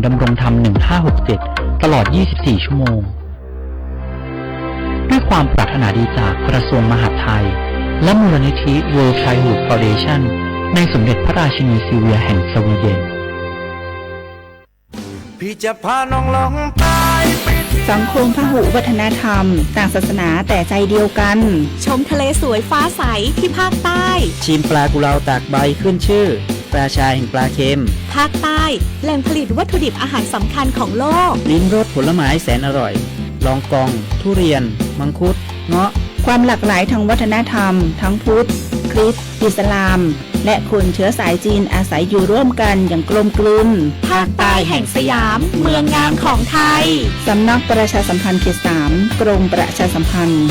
ดำรงธรรม หนึ่งห้าหกเจ็ด ตลอด ยี่สิบสี่ ชั่วโมง ด้วยความปรารถนาดีจากกระทรวงมหาดไทย และมูลนิธิ World Childhood Foundation ในสมเด็จพระราชินีซิลเวียแห่งสวีเดน สังคมพหุวัฒนธรรม ต่างศาสนาแต่ใจเดียวกัน ชมทะเลสวยฟ้าใสที่ภาคใต้ ชิมปลากุเลาตากใบขึ้นชื่อ ราชาแห่งปลาเค็ม ภาคใต้ แหล่งผลิตวัตถุดิบอาหารสำคัญของโลก ลิ้มรสผลไม้แสนอร่อย ลองกอง ทุเรียน มังคุด เงาะ ความหลากหลายทางวัฒนธรรม ทั้งพุทธ คริสต์ อิสลาม และคนเชื้อสายจีนอาศัยอยู่ร่วมกันอย่างกลมกลืน ภาคใต้แห่งสยาม เมืองงามของไทย สำนักประชาสัมพันธ์เขตสาม กรมประชาสัมพันธ์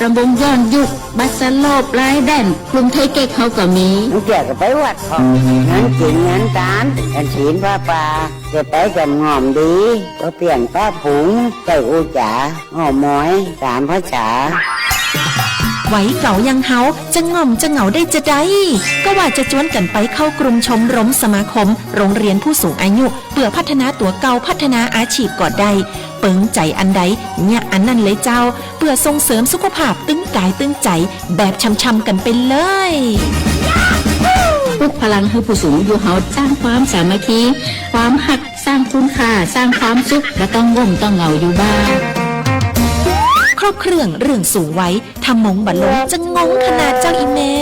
ตำบลย้อนยุค บ้านสะโลบ ไร้แดน กรุงเทพเก๊ก เขาก็มี เมื่อกี้ก็ไปวัดเขา งานกินงานการ กันศีลผ้าป่า จะไปกับง่อมดี ก็เปลี่ยนผ้าผง ใส่อุจจา ห่อหมอย สามภาษา Vaiv kaus yaj hauv, tseem ngom tseem ngaum dej tsa dai, koj vam tsa cuab kam pais khauj krum chom rom xas mas khom, roov rias phuj xoom a nyuj, pwm phaj thab nav tuav kaus phaj thab nav a tshim kom dai, peev cai a dai, nyaj a naj le cau, pwm xoom xeem xub khuab pham twb kais twb cais, beb tsham tsham kam pes lawm. ปลุกพลังให้ผู้สูงอายุเฮา สร้างความสามัคคี ความฮัก สร้างคุณค่า สร้างความสุข บ่ต้องง่มต้องเหงาอยู่บ้าน ครบเครื่องเรื่องสูงวัย ทำมงบะลงจะงงขนาดเจ้าอีแม่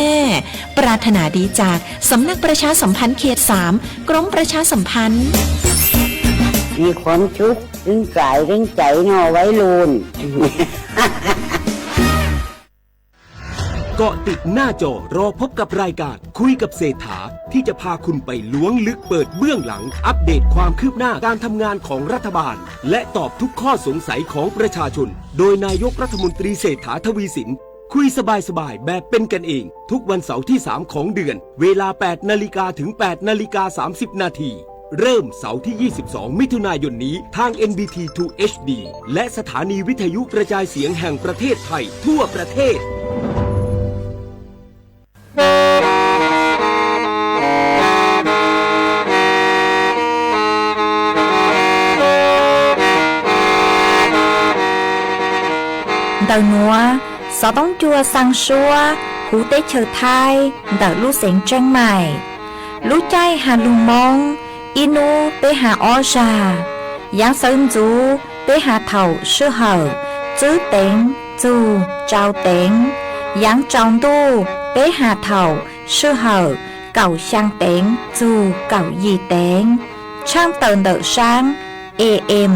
ปรารถนาดีจากสำนักประชาสัมพันธ์เขตสาม กรมประชาสัมพันธ์ มีความสุข ตึงกายตึงใจเนาะวัยรุ่น เกาะติดหน้าจอรอพบกับรายการคุยกับเศรษฐา ที่จะพาคุณไปล้วงลึกเปิดเบื้องหลัง อัปเดตความคืบหน้าการทำงานของรัฐบาล และตอบทุกข้อสงสัยของประชาชน โดยนายกรัฐมนตรีเศรษฐาทวีสิน คุยสบายๆแบบเป็นกันเอง ทุกวันเสาร์ที่สามของเดือน เวลาแปดนาฬิกาถึงแปดนาฬิกาสามสิบนาที เริ่มเสาร์ที่ยี่สิบสองมิถุนายนนี้ ทาง เอ็น บี ที ทู เอช ดี และสถานีวิทยุกระจายเสียงแห่งประเทศไทยทั่วประเทศ Ntawm nuav, xov tooj cua xaa suab huv teb chaws Thaib ntawm lub xeev Tseeb Maim. Lub caij Halloween, ib hnub peb has ob zag. Yaav sawv ntxuv peb has thaum sij hawm tsib teev txug rau teev. Yaav tsaus ntuj peb has thaum sij hawm kaum xyaa teev txug kaum yim teev. Tshaaj tawm ntawm saab A M,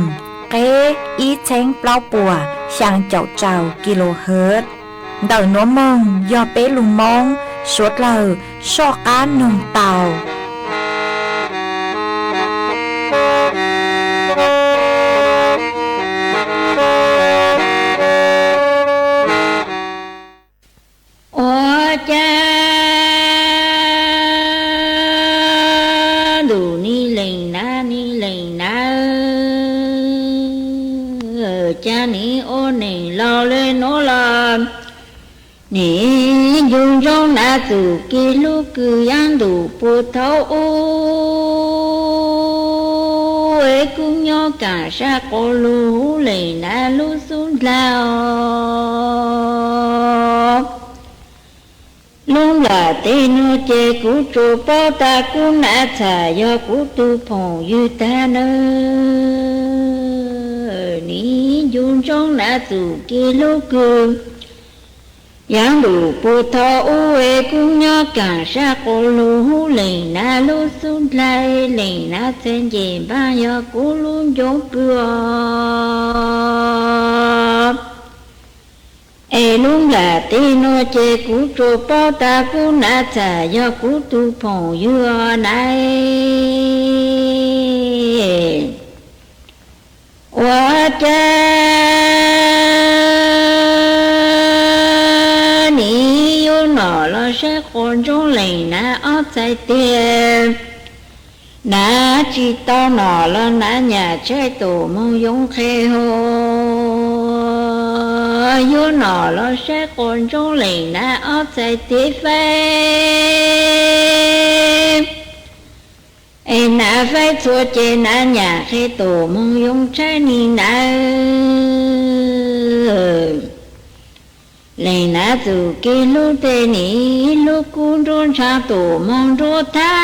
qeb ib txheeb plaub puas xyaa caum rau kilohertz. Ntawm nuav moog yog peb lug Moob suav dlawg soj qaab noog tau. Ua cas ntuj nim lees na nim lees na, cas nim ua neeg laug le nuav los. Nim yug ntsoov nav txum kis lub kws yaab ntuj puag thaum ub es kuv nyob kaam sab quas lug huv lees nav lub xub dlawg os. Lub nplaim teb nuav ces kuv tsuas paub tas kuv nav txham yog kuv tug phooj ywg tag nawb. Nim yug ntsoov nav txum kis lub kws yaab ntuj puag thaum ub es kuv nyob kaam sab quas lug huv lees nav lub xub dlawg, lees nav txhais ncej npaag yog kuv lub ncoov pw os. Es lub nplaim teb nuav ces kuv tsuas paub tas kuv nav txham yog kuv tug phooj ywg os na. Ua cas nim yug nom los saib quas ntsoov lees nav ob txhais tiag, nav tsis tau nom los nav nyam tshaib tuam moog yoov qhe hov. Yuav nom los saib quas ntsoov lees nav ob txhais tes faib, es nav faib txhua ces nav nyam qhia tus moog yoo tshaib ni nav. Lees nav txum kev hlub tej nim hlub kub nruab ntsha tus moog nruab thab.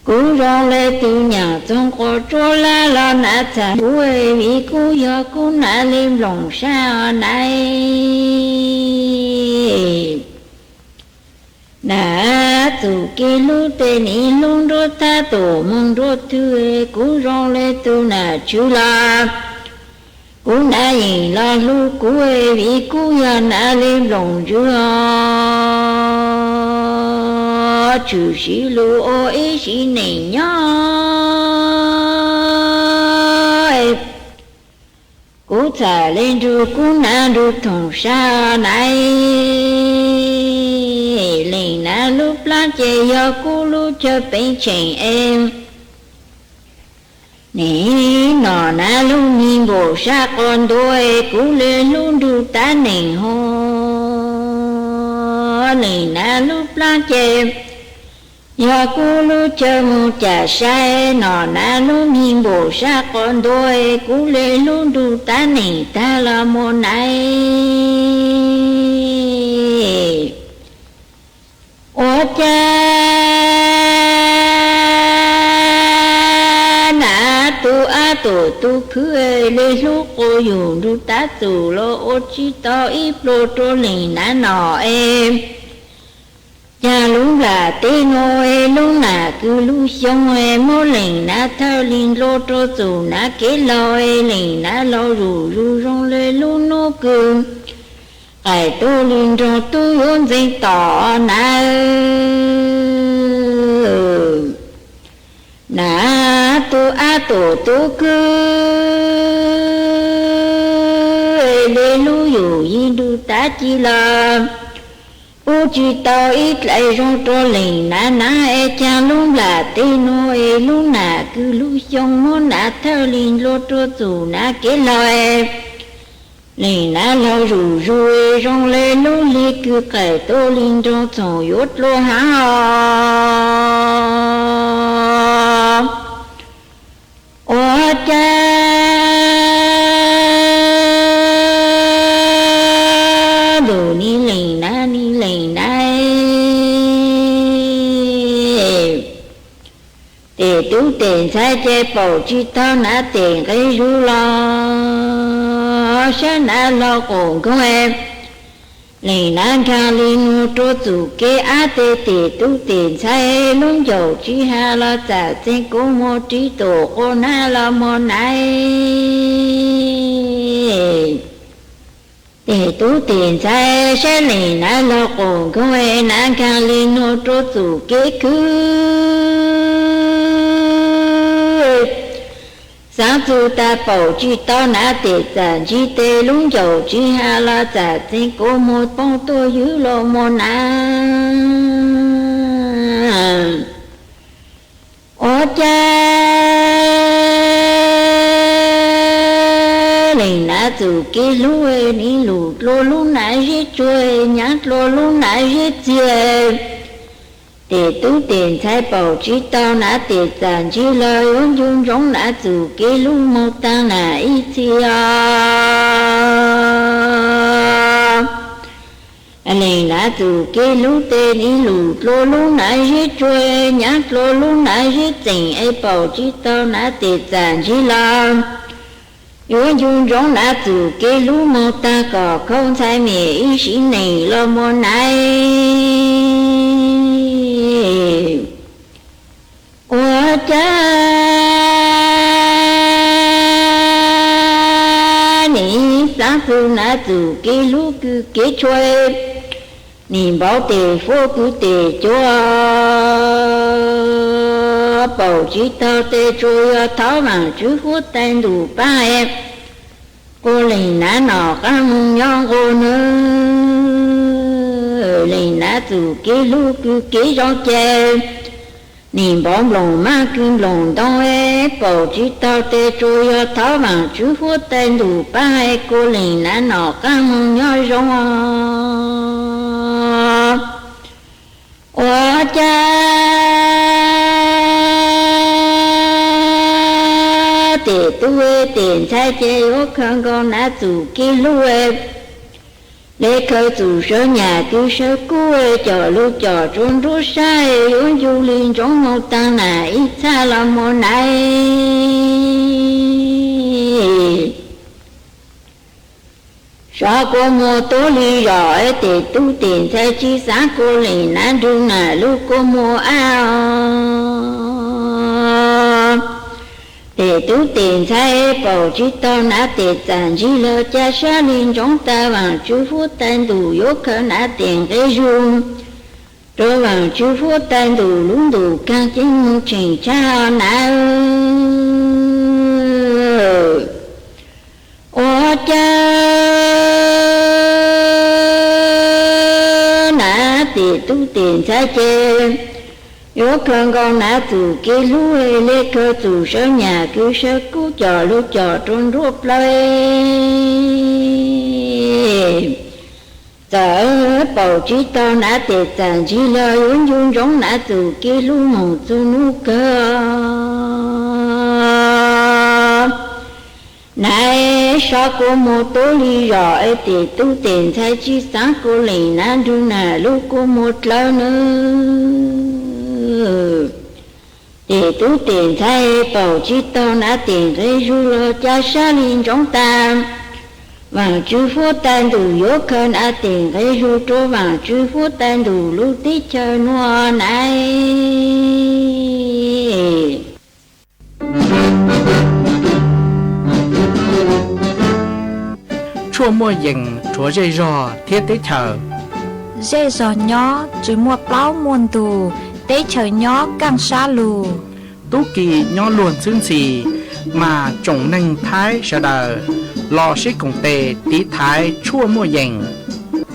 Kuv zoo le tug nyaam txoov quas tsuab lab los nav txham kuv, vim kuv yog kub nav le nploom sab nav. Nav txum kev hlub tej nim hlub nruab thab tus moog nruab thwb, kuv zoo le tug nam tshwv los kuv nav yeem los hlub kuv, vim kuv yog nav le nploom ntswg os, tshwm sim lug ua ib sim neej nyob. Kuv txham le nrug kub nav nrug thoom sab nav. Lees nav lub plaab ces yog kub lub chaw peev tsheem es, nim nom nav lub mi npaum sab quas ntuav, kuv le hlub nrug tab neem hov. Lees nav lub plaab ces yog kub lub chaw moog cam saib, nom nav lub mi npaum sab quas ntuav, kuv le hlub nrug tab neem tag los muaj nav. Ua cas nav tug ab tug khwv le hlub quas yug nrug tab txum los ua tsi tau ib pluag rua lees nav nom es, caag lub nplaim teb nuav es lub nam kws lub xyoo es muab lees nav thawj le nplua rua txum nav kev laug es lees nav laug zuj zus zoo le lub nub kws qaim tuab le nrog tub yuav ntxeev tom nav. Nav tug ab tug khwv le hlub yug yig nrug tab ci los ua tsi tau ib dlaim zoo rua lees nav nav es caag lub nplaim teb nuav es lub nam kws lub xyoo muab nav thawj le nplua rua txum nav kev laug. Lees nav laug zuj zus zoo le lub hli kws qaim tuab le nrog txhoom yuav dlua haav os. Ua cas ntuj ni lees nav ni lees nav. Tes tub tes ntxhais ces paum tsi tau nav tes nqe zug los sab nav laug qaum nkoog. Lees nav nkaag le nuav rua txum kev ab teg, tes tub tes ntxhais lub ncaus tsi has los txam txeeg kuv, muaj ris tus quas nav los muaj nav. Tes tub tes ntxhais saib lees nav laug qaum nkoog, nav nkaag le nuav rua txum kev khwv. Xaav txug tas paum tsi tau nav tes txam ntsig, tes lub ncaus tsi has los txam txeeg kuv, muaj poob tuaj ywg los muaj nav. Ua cas lees nav txum kev hlub ni lug dlua lub nav zeb tsuag, nyaav dlua lub nav zeb txiag. Tes tub tes ntxhais paum tsi tau nav tes txam ntsig los yuav ncu ntsoov nav txum kev hlub moog taag nam ib txhis os. Lees nav txum kev hlub tes ni lug dlua lub nav zeb tsuag, nyaav dlua lub nav zeb txeem es paum tsi tau nav tes txam ntsig los yuav ncu ntsoov nav txum kev hlub moog taag kom khaub ntxhais mem ib sim neej los muaj nav. Ua cas nim plaav txug nav txum kev hlub kws kev tshuav, nim npauv tes fuab kws tes cuav, paum tsi taug tes tsuas yog thov vaam tswv huab tais ntuj paab, quas lees nav nom qaab moog nyob nqua nawb. Lees nav txum kev hlub kws kev zoo ces Nim npov nploos maj kis nploos ntoo es paum tsis taug tes, tsuas yog thov Vaam Tswv huab tais ntuj pab hais kua lees nav nom qaab moog nyob zoo os. Ua cas tes tub tes ntxhais ces yuav khaws nkaus nav txum kis lug, le khaws txum sawv nyam kws sawv kub, coj lug coj rua nruab sab, yuav ncu li ntsoov moog taag nam ib txhab los muaj nav. Sov kua muag tuab li zos, tes tub tes ntxhais tsi xaav kua lees nav nrug nam lug kua muag ab os. Tes tub tes ntxhais paum tsis taug nav tes txam ntsig lug, ca sab li ntsoov tas Vaam Tswv huab tais ntuj yuav khaws nav tes nqe zug rua Vaam Tswv huab tais ntuj lub ntuj kaag ceeb moog tseem tshaj nav. Ua cas nav tes tub tes ntxhais ces yuav khaws nkaus nav txum kis lug, le khaws txum sawv nyam kws sawv kub, coj lug coj rua nruab plawv. Txawm paum tsis taug nav tes txam ntsig lug, yuav ncu ntsoov nav txum kis lug moog txug nub kawg. Nav sov kua muag tuab li zos, tes tub tes ntxhais tsi xaav kua lees nav nrug nam lug kua muag dlawb nawb. Tes tub tes ntxhais paum tsis taug nav tes nqe zug lug, ca sab li ntsoov tas Vaam Tswv huab tais ntuj yuav khaws nav tes nqe zug rua Vaam Tswv huab tais ntuj lub teb chaws nuav nav. Tshuaj muaj yees rhuav zej zog thiab teb chaws. Zej zog nyob tsis muaj plaub muaj ntug, teb chaws nyob kaaj sab lug. Tub ki nyob luag ntxwb ntxhi, mas tsoom neeg Thaib sawv daws los sib koom tes tiv thaiv tshuaj muaj yees.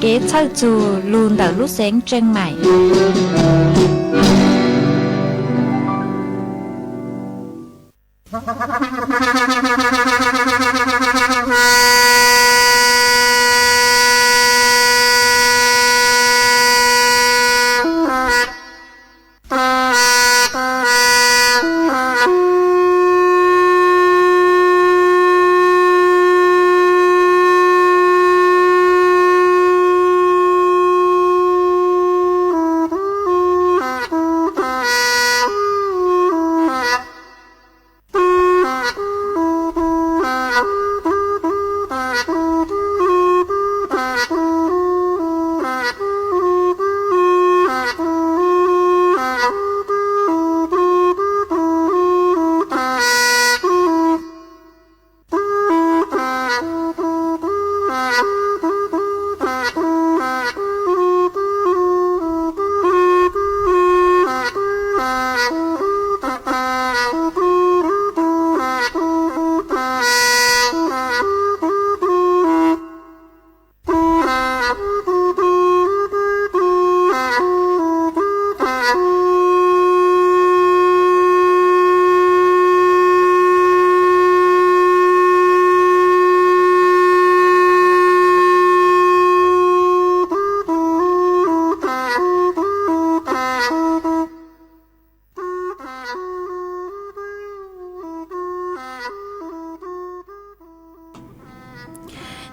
Kev txhawj txug lug ntawm lub xeev Tseej Maim.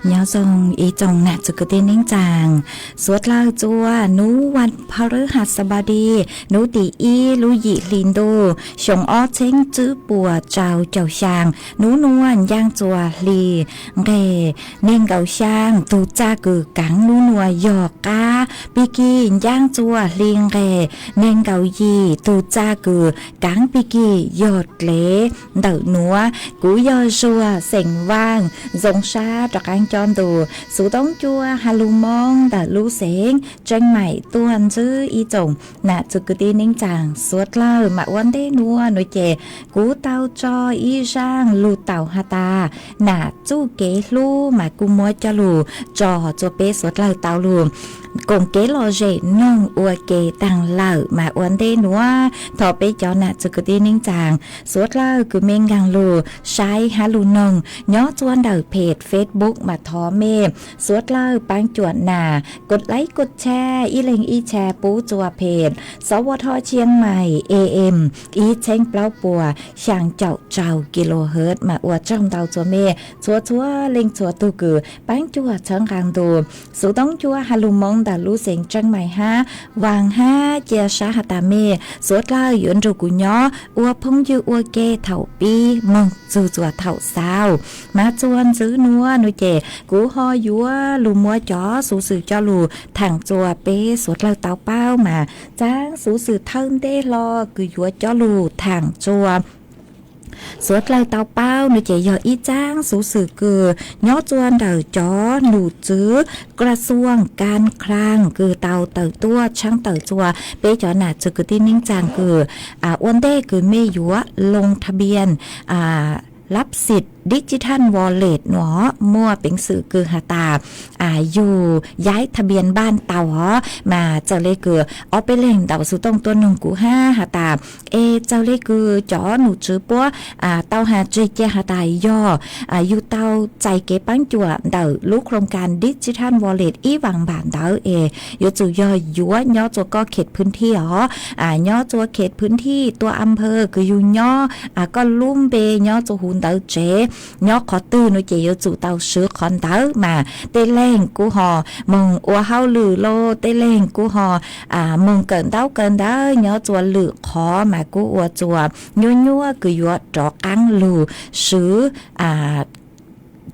Nyob zoo ib tsoom nam txiv kwv tij neej tsaa, suav dlawg txua nub vas pha rwb has xas npau di, nub tim ib lub yim hli ntuj, xyoo ob txheeb tswb puas rau caum xyaa, nub nuav ncaaj txua hli nqeg neeg nkaum xyaa, tug txaj kws kaav nub nuav yog qaab pig kig, ncaaj txua hli nqeg neeg nkaum yim, tug txaj kws kaav pig kig yog dlev ntawm nuav. Kuv yog Zuag xeem Vaaj, zoo sab rov qaab coj Tus xuv toob cua has lug Moob ntawm lub xeev Tseeb Maim tuaj ntsib ib tsoom nam txwv kwv tij neej tsaa suav dlawg mas ua ntej nuav nuav ces kuv tau tso ib zaaj lug taus has tas nam txuj kev hlub mas kuj muab coj lug tso tsua peb suav dlawg tau lug koom kev lom zem noog ua ke taag lawm mas ua ntej nuav thov peb cov nam txwv kwv tij neej tsaa suav dlawg kws mej nkaag lug saib hab lug noog nyob tsua ntawm peg Facebook mas thov mej suav dlawg paab cuam nam kod laib kod tshaj ib leeg ib tshaj pub tsua peg sov ua thoj Tshiab Mais A M ib txheeb plaub puas xyaa caum rau kilohertz mas ua tsaug ntau tsua mej txhua txhua leej txhua tug kws paab cuam txhawb nqaa ntu xuv toob cua has lug Moob ntawm lub xeev Tseeb Mais hab vaam hab cia sab has tas mej suav dlawg yuav nrug kuv nyob ua phooj ywg ua ke thaum pib moog txug tsua thaum xaus mas tsua ntsib nuav nuav ces kuv ho yuav lug muab cov xuv xwm coj lug thaam tsua peb suav dlawg tau paub mas tsaab xuv xwm thawj ntej hlo kws yuav coj lug thaam tsua suav dlawg tau paub nuav ces yog ib tsaab xuv xwm kws nyob tsua ntawm cov num tswv kras xuas kas khlaas kws tau tawm tuaj tshaab tawm tsua peb cov nam txwv kwv tij neej tsaa kws ua ntej kws mej yuav loo tha npias lab xim digital wallet nuav muaj peev xwm kws has tas yug yaib tha npias npaj tau os mas txawm le kws ob peb leeg ntawm xuv tooj tuaj noog kuv hab has tas es txawg le kws cov num tswv puab tau has tseg cia has tas yog yug tau txais kev paab cuam ntawm lub khoos kas digital wallet ib vaam npam ntawd es yuav tsum yog yuav nyob tsua koj khev phwv thij os, nyob tsua khev phwv thij tua a phawj kws yug nyob, koj lub npe nyob tsua huv ntawv tsev, nyob qhov twg nuav ces yuav tsum tau swv qhov ntawd mas tej leeg kuj ho moog ua hauj lwm los tej leeg kuj ho moog kawm ntaub kawm ntawv nyob tsua lwm qhov mas kuj ua tsua nyuaj nyuaj kws yuav rov qaab lug swv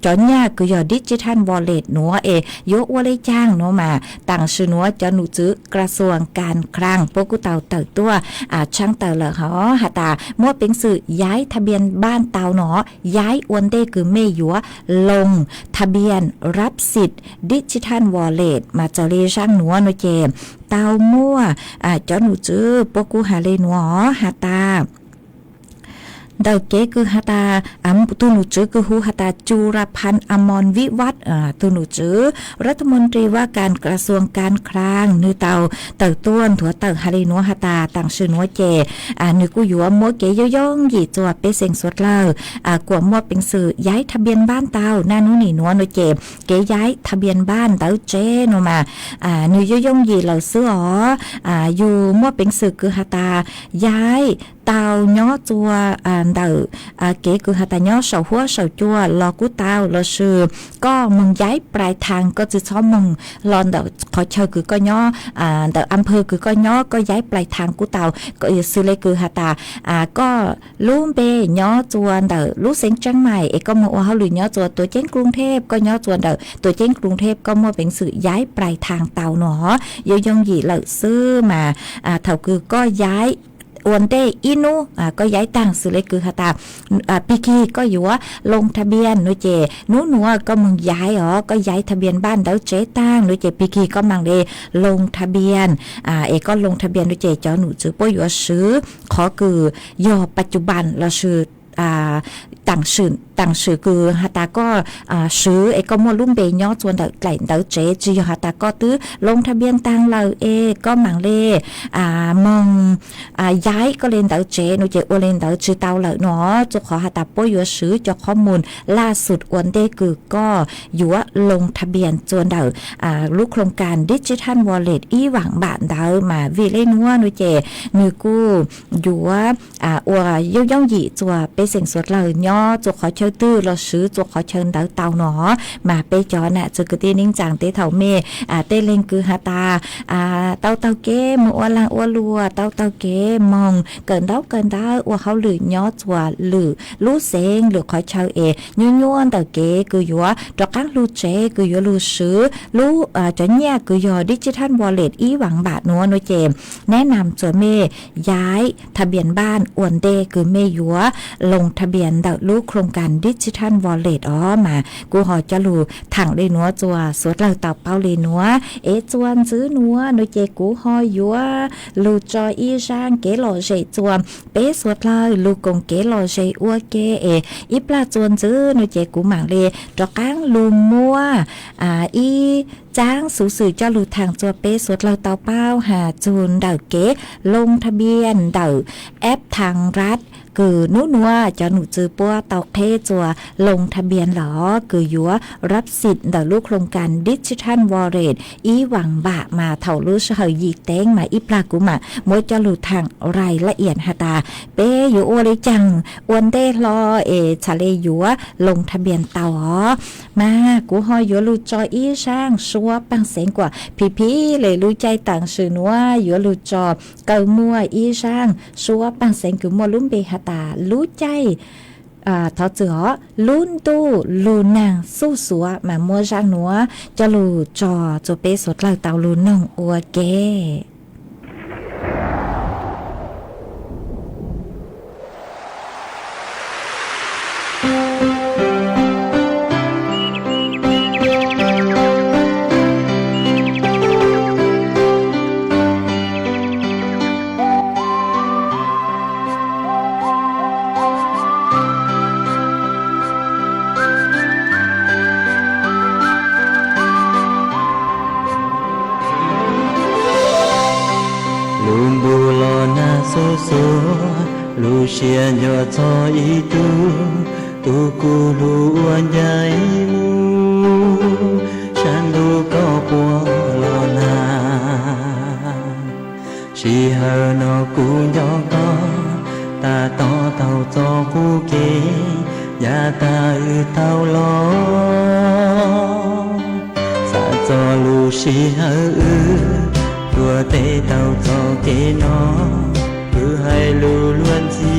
cov nyaj kws yog digital wallet nuav es yuav ua le caag nuav mas taam sim nuav cov num tswv kras xuas kas khlaas puab kuj tau tawm tuaj tshaab tawm lawm hov has tas muaj peev xwm yaib tha npias npaj tau nuav, yaib ua ntej kws mej yuav loo tha npias lab xim digital wallet mas txawg le zaaj nuav nuav ces tau muaj cov num tswv puab kuj has le nuav has tas ntawm kev kws has tas tug num tswv kws hu has tas Curapan Amon Vivat, tug num tswv ລັດຖະມົນຕີວ່າການກະຊວງການຄລັງ nwg tau tawm tuaj nthuav tawm has le nuav has tas taam sim nuav ces nwg kuj yuav muab kev yooj yooj yim tsua pej xeem suav dlawg kuas muaj peev xwm yaib tha npias npaj tau naj nub nim nuav nuav ces kev yaib tha npias npaj ntawv tsev nuav mas nwg yooj yooj yim lawm xwb os. Yug muaj peev xwm kws has tas yaib tau nyob tsua ntawm kev kws has tas nyob saum huab saum cua los kuj tau lossis koj moog yaib plais thaas koj tsi txhob moog hlo ntawm qhov chaw kws koj nyob, ntawm a phawj kws koj nyob koj yaib plais thaas kuj tau, xws le kws has tas koj lub npe nyob tsua ntawm lub xeev Tseeb Maim es koj moog ua hauj lwm nyob tsua tuam ceeb Kluv Thej, koj nyob tsua ntawm tuam ceeb Kluv Thej koj muaj peev xwm yaib plais thaas tau nuav, yooj yooj yim lawm xwb mas thaum kws koj yaib ua ntej ib nub koj yaib taag xws le kws has tas pig kig koj yuav loo tha npias nuav ces nub nuav koj moog yaib os, koj yaib tha npias npaj ntawv tsev taag nuav ces pig kig koj maam le loo tha npias es koj loo tha npias nuav ces cov num tswv puab yuav swv qhov kws yog pas cus npas lossis taam sim kws has tas koj swv es koj muaj lub npe nyob tsua ntawm dlaim ntawv tsev, tsi yog has tas koj twb loo tha npias taag lawm es koj maam le moog yaib koj le ntawv tsev nuav ces ua le ntawv tsi tau lawm nuav, tsua qhov has tas puab yuav swv cov qhov mus laj xum ua ntej kws koj yuav loo tha npias tsua ntawm lub khoos kas digital wallet ib vaam npam ntawd mas vim le nuav nuav ces nwg kuj yuav ua yooj yooj yim tsua pej xeem suav dlawg nyob tsua qhov chaw twg los swv tsua qhov chaw ntawd tau nuav. Mas peb cov nam txwv kwv tij neej tsaa teb thaum mej tej leeg kws has tas tau taug kev moog ua laag ua luam, tau taug kev moog kawm ntaub kawm ntawv ua hauj lwm nyob tsua lwm lub xeev lwm qhov chaw es nyuaj nyuaj ntawm kev kws yuav rov qaab lug tsev kws yuav lug swv lub cov nyiaj kws yog digital wallet ib vaam npam nuav nuav ces nab nam tsua mej yaib tha npias npaj ua ntej kws mej yuav loo thaj npias ntawm lub khoos kas Digital Wallet os mas kuv ho coj lug thaam le nuav rua suav dlawg tau paub le nuav. Es txuas ntxiv nuav no ces kuv ho yuav lug tso ib zaaj kev lom zem rua peb suav dlawg lug koom kev lom zem ua ke. Es ib plag txuas ntxiv no ces kuv maam le rov qaab lug muab ib tsaab xuv xwm coj lug thaam rua peb suav dlawg tau paub has txug ntawm kev loo thaj npias ntawm app Thang Rat kws nub nuav cov nom tswv puab tau qheb rua loo thaj npias los kws yuav rab xim ntawm lub khoos kas Digital Wallet ib vaam npam mas thaum lub sij hawm yim teev mas ib plag kuv maam muab coj lug thaam rais lab iam has tas peb yuav ua le caag ua ntej hlo es txhad le yuav loo thaj npias tau os. Mas kuv ho yuav lug tso ib zaaj suab paaj xeev kuas phim phim le lub caij taam sim nuav yuav lug tso kaw muaj ib zaaj suab paaj xeev kws muaj lub npe has tas lub caij, thov txwm os, lub ntuj lug naag xuj xuav mas muab zaaj nuav coj lug tso rua peb suav dlawg tau lug noog ua ke. Lub ntuj los nag xuj xuav, lub siab nco txog ib tug, tug kuj lug ua ncaim mus, sab ntuj koj puab los nag. Sij hawm no kuv nco koj, tag tom tau txoj qub kev, yav tag wb tau los. Xav txog lub sij hawm wb tuaj tes tau txoj kev no, wb hais lus luag ntxhi,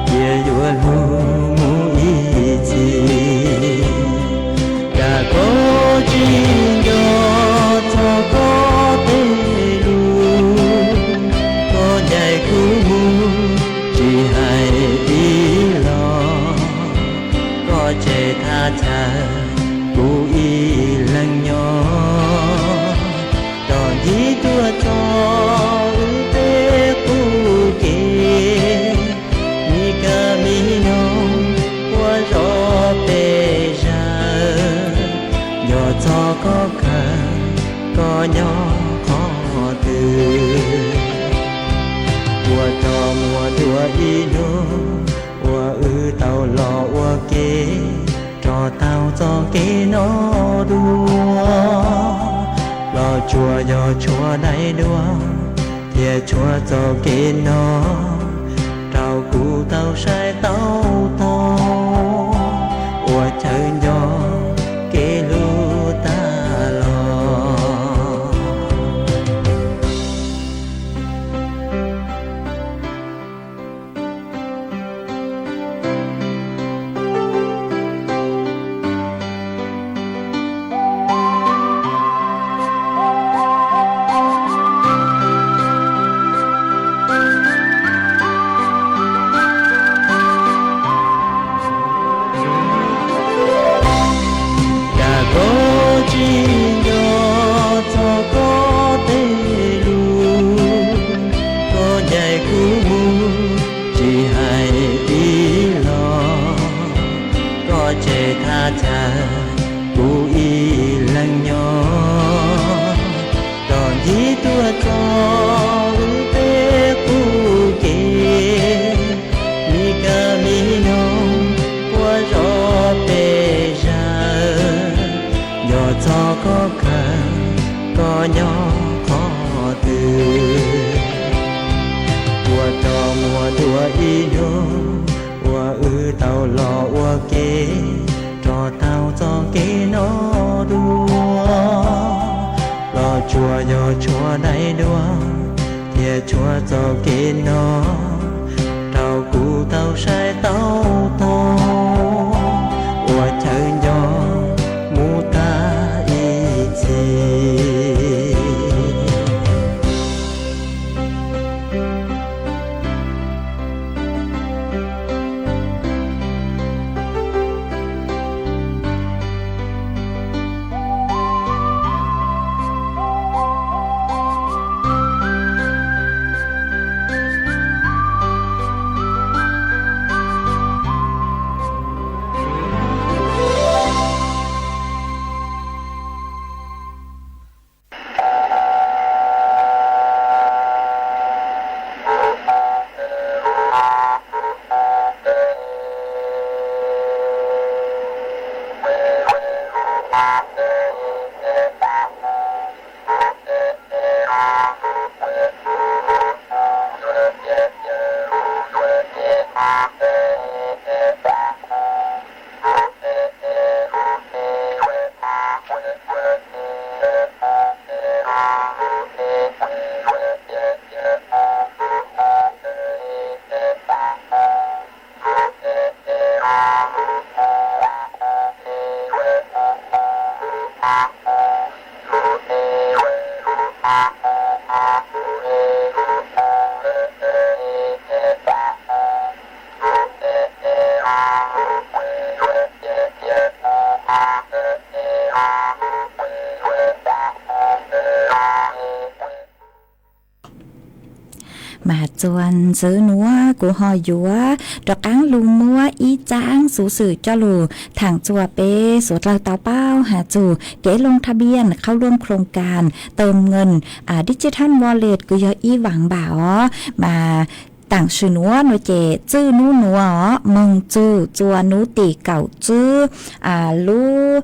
cia yuav lug mus ib txhis. Cas koj tsis nco txog koj tej lus, koj ncaim kuv mus tsis hais ib los, koj tseg thaj chaw kuv ib leeg nyob. Txom nyem tuaj txog wb tej qub kev, mi kab mi noog ua zog peb zawg, nco txog koj kawg, koj nyob qhov twg. Ua rog muaj dua ib hnub uas wb tau los ua ke, rov tau txoj kev no dua. Los tsuas yog tshuav daim duab, thiaj tshuav txoj kev no rau kuv tau saib tau taug, ua chaw nco kev hlub tag los. Cas koj tsis nco txog koj tej lus, koj ncaim kuv mus tsis hais ib los, koj tseg thaj chaw kuv ib leeg nyob. Txom nyem tuaj txog wb tej qub kev, mi kab mi noog ua zog peb zawg, nco txog koj kawg, koj nyob qhov twg. Ua rog muaj dua ib hnub uas wb tau los ua ke, rov tau txoj kev no dua. Los tsuas yog tshuav daim duab, thiaj tshuav txoj kev no rau kuv tau saib tau taug, ua chaw nco mus tag ib txhis. Txuas ntxiv nuav kuv ho yuav rov qaab lug muab ib tsaab xuv xwm coj lug thaam txug peb suav dlawg tau paub has txug kev loo tha bian khauv luam khloos kas tawm nqes digital wallet kws yog ib vaam npam os. Mas taam sim nuav nuav ces txwj nub nuav moog txug txuas nub tim kaum tswb lub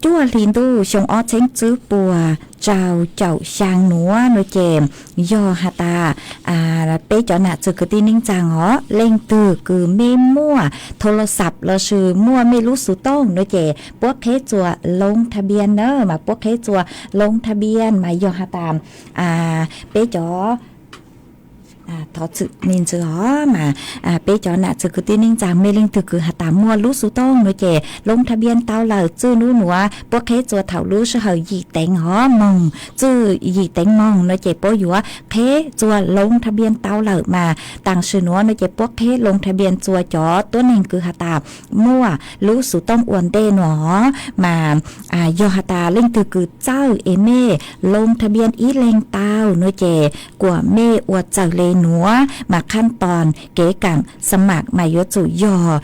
cuaj hli ntuj xyoo ob txheeb tswb puas rau caum xyaa nuav nuav ces yog has tas peb cov nam txwg kwv tij neej tsaa os, leej twg kws mej muaj thoo los xav lossis muaj mej lub xuv tooj nuav ces puab qheb txuas loo tha bian na, mas puab qheb txuas loo tha bian mas yog has tas peb cov thov txim me ntsis os, mas peb cov nam txwg kwv tij neej tsaa mej leej twg kws has tas muaj lub xuv tooj nuav ces loo tha bian tau lawm, txwj nub nuav puab qheb txuas thaum lub sij hawm yim teev os moog, txwj yim teev moog nuav ces puab yuav qheb txuas loo tha bian tau lawm mas taam sim nuav nuav ces puab qheb loo tha bian txuas cov tuab neeg kws has tas muaj lub xuv tooj ua ntej nuav os. Mas yog has tas leej twg kws txawj es mej loo tha bian ib leeg tau nuav ces kuas mej ua txawm le nuav mas khab toos kev kaam xa mam mas yuav tsum yog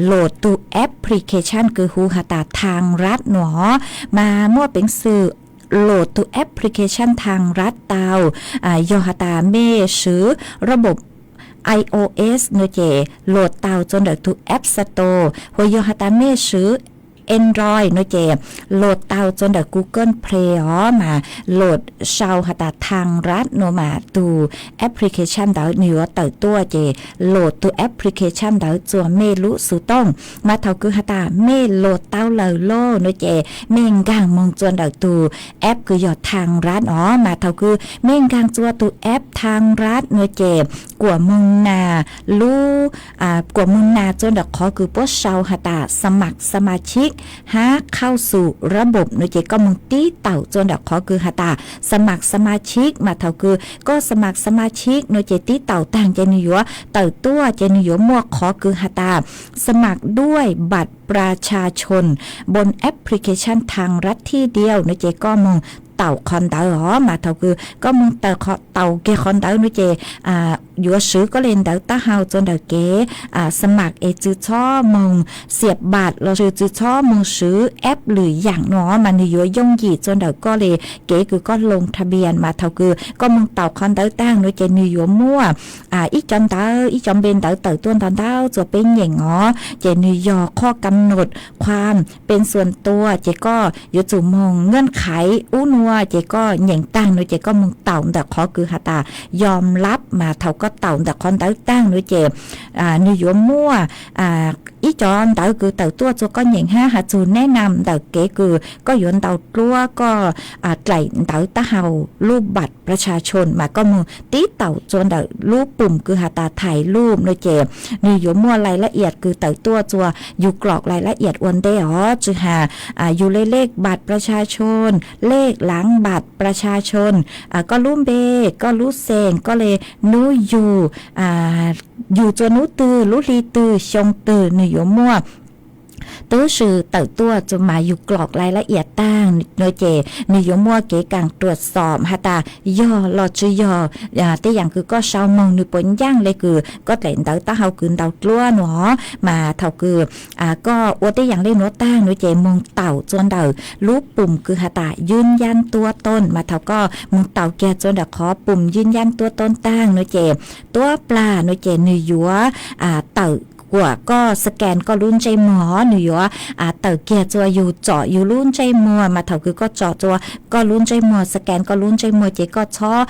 load tug application kws hu has tas Thang Rat nuav os. Mas muaj peev xwm load tug application Thang Rat tau yog has tas mej swv rab pom iOS nuav ces load tau txuas ntawm tug App Store, hos yog has tas mej swv Android nuav ces load tau txuas ntawm Google Play os, mas load sau has tas Thang Rat nuav mas tug application ntawd nwg yuav tawm tuaj ces load tug application ntawd txuas mej lub xuv tooj. Mas thaum kws has tas mej load tau lawm lauj nuav ces mej nkaag moog txuas ntawm tug app kws yog Thang Rat os. Mas thaum kws mej nkaag txuas tug app Thang Rat nuav ces kuas moog nas lub kuas moog nas txuas ntawm qhov kws puab sau has tas สมัครสมาชิก hab เข้าสู่ระบบ nuav ces koj moog tib taum txuas ntawm qhov kws has tas สมัครสมาชิก mas thaum kws koj สมัครสมาชิก nuav ces tib taum taag ces nwg yuav tawm tuaj ces nwg yuav muaj qhov kws has tas สมัครด้วยบัตรประชาชน บนแอปพลิเคชันทางรัฐที่เดียว nuav ces koj moog taum qhov ntawd os. Mas thaum kws koj moog taum kiag qhov ntawd nuav ces yuav swv koj le ntawv taub hau txuas ntawm kev สมัคร es tsi txhob moog เสียบบัตร lossis tsi txhob moog swv app lwm yaam nuav mas nwg yuav yooj yim txuas ntawm koj le kev kws koj ลงทะเบียน. Mas thaum kws koj moog taum qhov ntawd taag nuav ces nwg yuav muaj ib cov ntawv ib cov npe ntawv tawm tuaj ntau ntau txuas peb nyeem os, ces nwg yog ข้อกำหนดความเป็นส่วนตัว ces koj yuav tsum moog เงื่อนไข ub nuav ces koj nyeem taag nuav ces koj moog taum ntawm qhov kws has tas ยอมรับ mas thaum koj taum ntawm qhov ntawd taag nuav ces nwg yuav muaj ib cov ntawv kws tawm tuaj txuas koj nyeem hab has txug แนะนำ ntawm kev kws koj yuav ntau dluab koj dlaim ntawv taub hau lub บัตรประชาชน mas koj moog tib taum txuas ntawm lub ปุ่ม kws has tas ถ่ายรูป nuav ces nwg yuav muaj รายละเอียด kws tawm tuaj txuas yug กรอกรายละเอียด ua ntej os, tsi has yug le เลขบัตรประชาชน เลขหลังบัตรประชาชน koj lub npe, koj lub xeem, koj le nub yug, yug txuas nub twg lub hli twg xyoo twg nwg yuav muaj tub si tawm tuaj txuas mas yug กรอกรายละเอียด taag nuav ces nwg yuav muaj kev kaam ตรวจสอบ has tas yog los tsi yog tej yaam kws koj sau moog nwg puas ncaaj le kws koj dlaim ntawv taub hau kws ntau dluab nuav. Mas thaum kws koj ua tej yaam le nuav taag nuav ces moog taum txuas ntawm lub ปุ่ม kws has tas ยืนยันตัวตน mas thaum koj moog taum kiag txuas ntawm qhov ปุ่ม ยืนยันตัวตน taag nuav ces tuab plag nuav ces nwg yuav tawm kuas koj สแกน koj lub ntsej muag, nwg yuav tawm kiag txuas yug tsom yug lub ntsej muag, mas thaum kws koj tsom txuas koj lub ntsej muag สแกน koj lub ntsej muag ces koj txhob,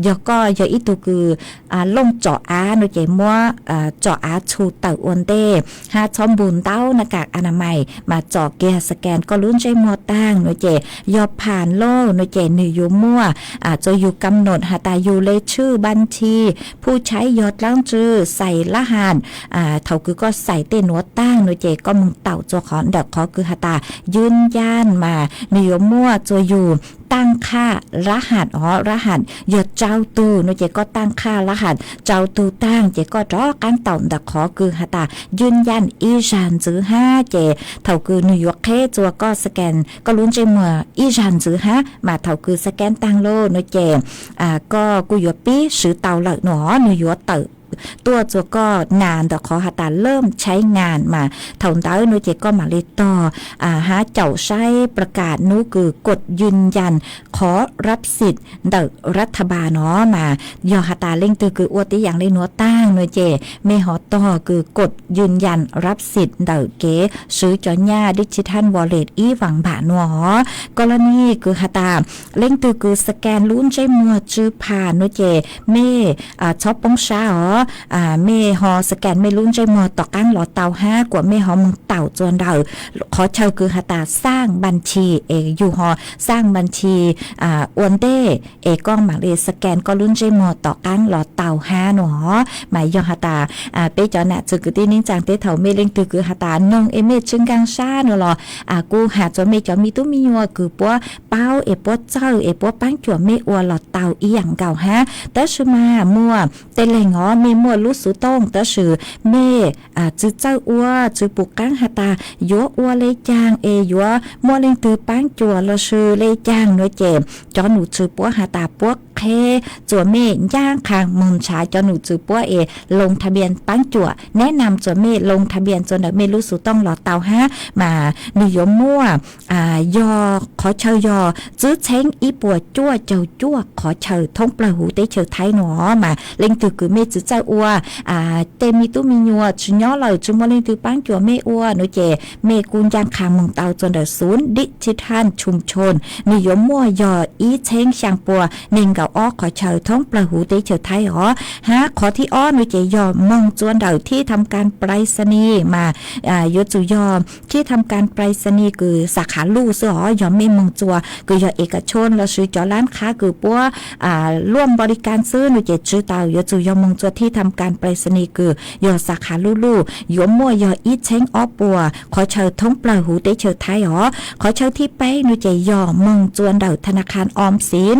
yog koj yog ib tug kws looj tsom av nuav ces muab tsom av txhu tawm ua ntej hab txhob npug ntaub หน้ากากอนามัย mas tsom kiag สแกน koj lub ntsej muag taag nuav ces yog ผ่าน lauj nuav ces nwg yuav muaj txuas yug กำหนด has tas yug le ชื่อบัญชี ผู้ใช้ yog dlaab tsi, ใส่รหัส Thaum kws koj xais tej nuav taag nuav ces koj moog taum txug qhov ntawm qhov kws has tas ywj yaj mas nwg yuav muaj txug yug taaj khaj lab has os, lab has yog rau tug nuav ces koj taaj khaj lab has rau tug taag ces koj rov qaab taum ntawm qhov kws has tas ywj yaj ib zag ntxwv hab ces thaum kws nwg yuav qheb txug koj scan koj lub ntsej muag ib zag ntxwv hab mas thaum kws scan taag lug nuav ces koj kuj yuav pib swv tau lawm nuav, nwg yuav tawm tuaj txug koj nas ntawm qhov has tas lab tshab nas mas thaum ntawd nuav ces koj mam li tog hab caum saib pla kas nub kws kod ywj yaj qhov rab xim ntawm rab tha npas nuav mas yog has tas leej twg kws ua tib yaam le nuav taag nuav ces mej ho tog kws kod ywj yaj rab xim ntawm kev swv cov nyaj digital wallet ib vas npam nuav os. Koj lab nij kws has tas leej twg kws scan lub ntsej muag tsw pham nuav ces mej txhob poob sab os, mej ho scan mej lub ntsej muag tom qaab los tau hab kuas mej ho moog taum txug ntawm qhov chaw kws has tas xaaj npas chis es yug ho xaaj npas chis ua ntej es koj mam li scan koj lub ntsej muag tom qaab los tau hab nuav os. Mas yog has tas peb cov nam txwv kwv tij neej tsaa teb thaum mej leej twg kws has tas noog es mej tsw nkaag sab nuav los kuj has txug mej cov me tub me nyuam kws puab paub es puab txawj es puab paab cuam mej ua los tau ib yaam nkaus hab. Tab sis mas muaj tej leeg os mej muaj lub xuv tooj tab sis mej tsw txawj ua, tsw pum qaab has tas yuav ua le caag es yuav muaj leej twg paab cuam lossis le caag nuav ces cov num tswv puab has tas puab qheb txug mej ncaaj qha moog nrhav cov num tswv puab es loo tha npias paab cuam, neb nam txug mej loo tha npias txug ntawm mej lub xuv tooj los tau hab. Mas nwg yuav muaj yog qhov chaw yog tsib txheeb ib puas cuaj caug cuaj qhov chaw thoob plawg huv teb chaws Thaib nuav os. Mas leej twg kws mej tsw txawj ua, tej me tub me nyuam tsw nyob lawm tsw muaj leej twg paab cuam mej ua nuav ces mej kuj ncaaj qha moog tau txug ntawm xuv digital chum chon, nwg yuav muaj yog ib txheeb xyaa pua neeg nkaum ob qhov chaw thoob plawg huv teb chaws Thaib os. Hab qhov thib ob nuav ces yog moog txug ntawm thib tham kas prais xas nis mas yuav tsum yog thib tham kas prais xas nis kws xav khav luj xwb os. Yog mej moog txug kws yog es kas chon lossis cov lab qhab kws puab luaj npo li kas xwb nuav ces tsw tau, yuav tsum yog moog txug thib tham kas prais xas nis kws yog xav khav luj luj, yuav muaj yog ib txheeb ob puas qhov chaw thoob plawg huv teb chaws Thaib os. Qhov chaw thib peb nuav ces yog moog txug ntawm tha na kha om xiv,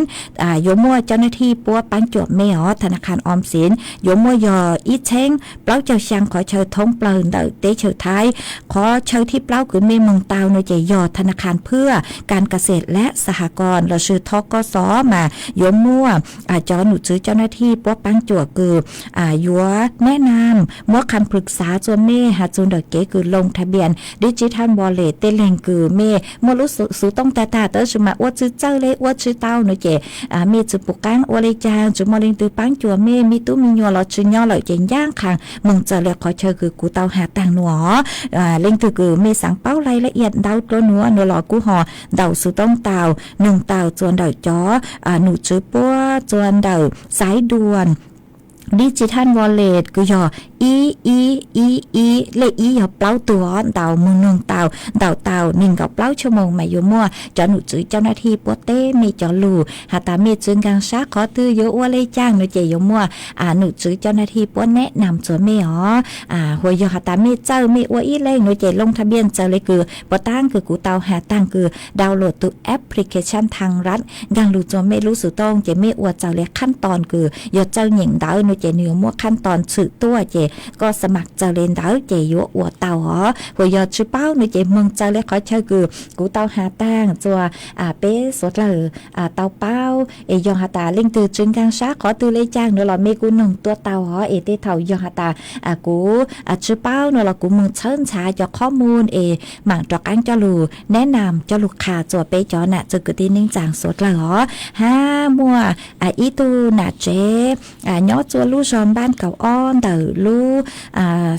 yuav muaj cov nab thij puab paab cuam mej os. Tha na kha om xiv yuav muaj yog ib txheeb plaub caug xyaa qhov chaw thoob plawg ntawm teb chaws Thaib. Qhov chaw thib plaub kws mej moog tau nuav ces yog tha na kha phwaj kas kas xej lab xas has kos lossis thov kos xov mas yuav muaj cov num tswv cov nab thij puab paab cuam kws yuav neb nam muab kham plwg xav txug mej has txug ntawm kev kws loo tha npias digital wallet. Tej leeg kws mej muaj lub xuv tooj tag tag tab sis mas ua tsw txawj le ua tsw tau nuav ces mej tsw pum qaab ua le caag, tsw muaj leej twg paab cuam mej, me tub me nyuam los tsw nyob lawm ces ncaaj qha moog txawm le qhov chaw kws kuv tau has taag nuav os. Leej twg kws mej xaav paub laj laj iam ntau dlua nuav nuav los kuj ho ntaus xuv tooj tau, noog tau txug ntawm cov num tswv puab txug ntawm xaiv duas digital wallet kws yog ib ib ib ib, lej ib yog plaub tug os, ntaus moog noog tau, ntaus tau neeg nkaum plaub tshuaj moog mas yuav muaj cov num tswv cov nab thij puab teb mej cov lug has tas mej tsw nkaag sab qhov twg yuav ua le caag nuav ces yuav muaj num tswv cov nab thij puab neb nam txug mej os. Hos yog has tas mej txawj mej ua ib leeg nuav ces loo tha npias txawm le kws puas taab kws kuv tau has taag kws download tus application tha nrad nkaag lug txug mej lub xuv tooj ces mej ua txawm le khab toos kws yog txawj nyeem ntawv nuav ces nwg yuav muaj khab toos tshwm tuaj ces koj xav mam txawm le ntawd ces yuav ua tau os. Hos yog tsw paub nuav ces moog txawm le qhov chaw kws kuv tau has taag txug peb suav dlawg tau paub. Es yog has tas leej twg tsw nkaag sab qhov twg le caag nuav los mej kuj noog tuaj tau os. Es tej thaum yog has tas kuv tsw paub nuav los kuv moog txhawb ntxhov cov qhob mus es mam rov qaab coj lug neb nam coj lug qha txug peb cov nam txwv kwv tij neej tsaa suav dlawg os. Hab muaj ib tug nam tsev nyob txug lub zog npaaj kaum ob ntawm lub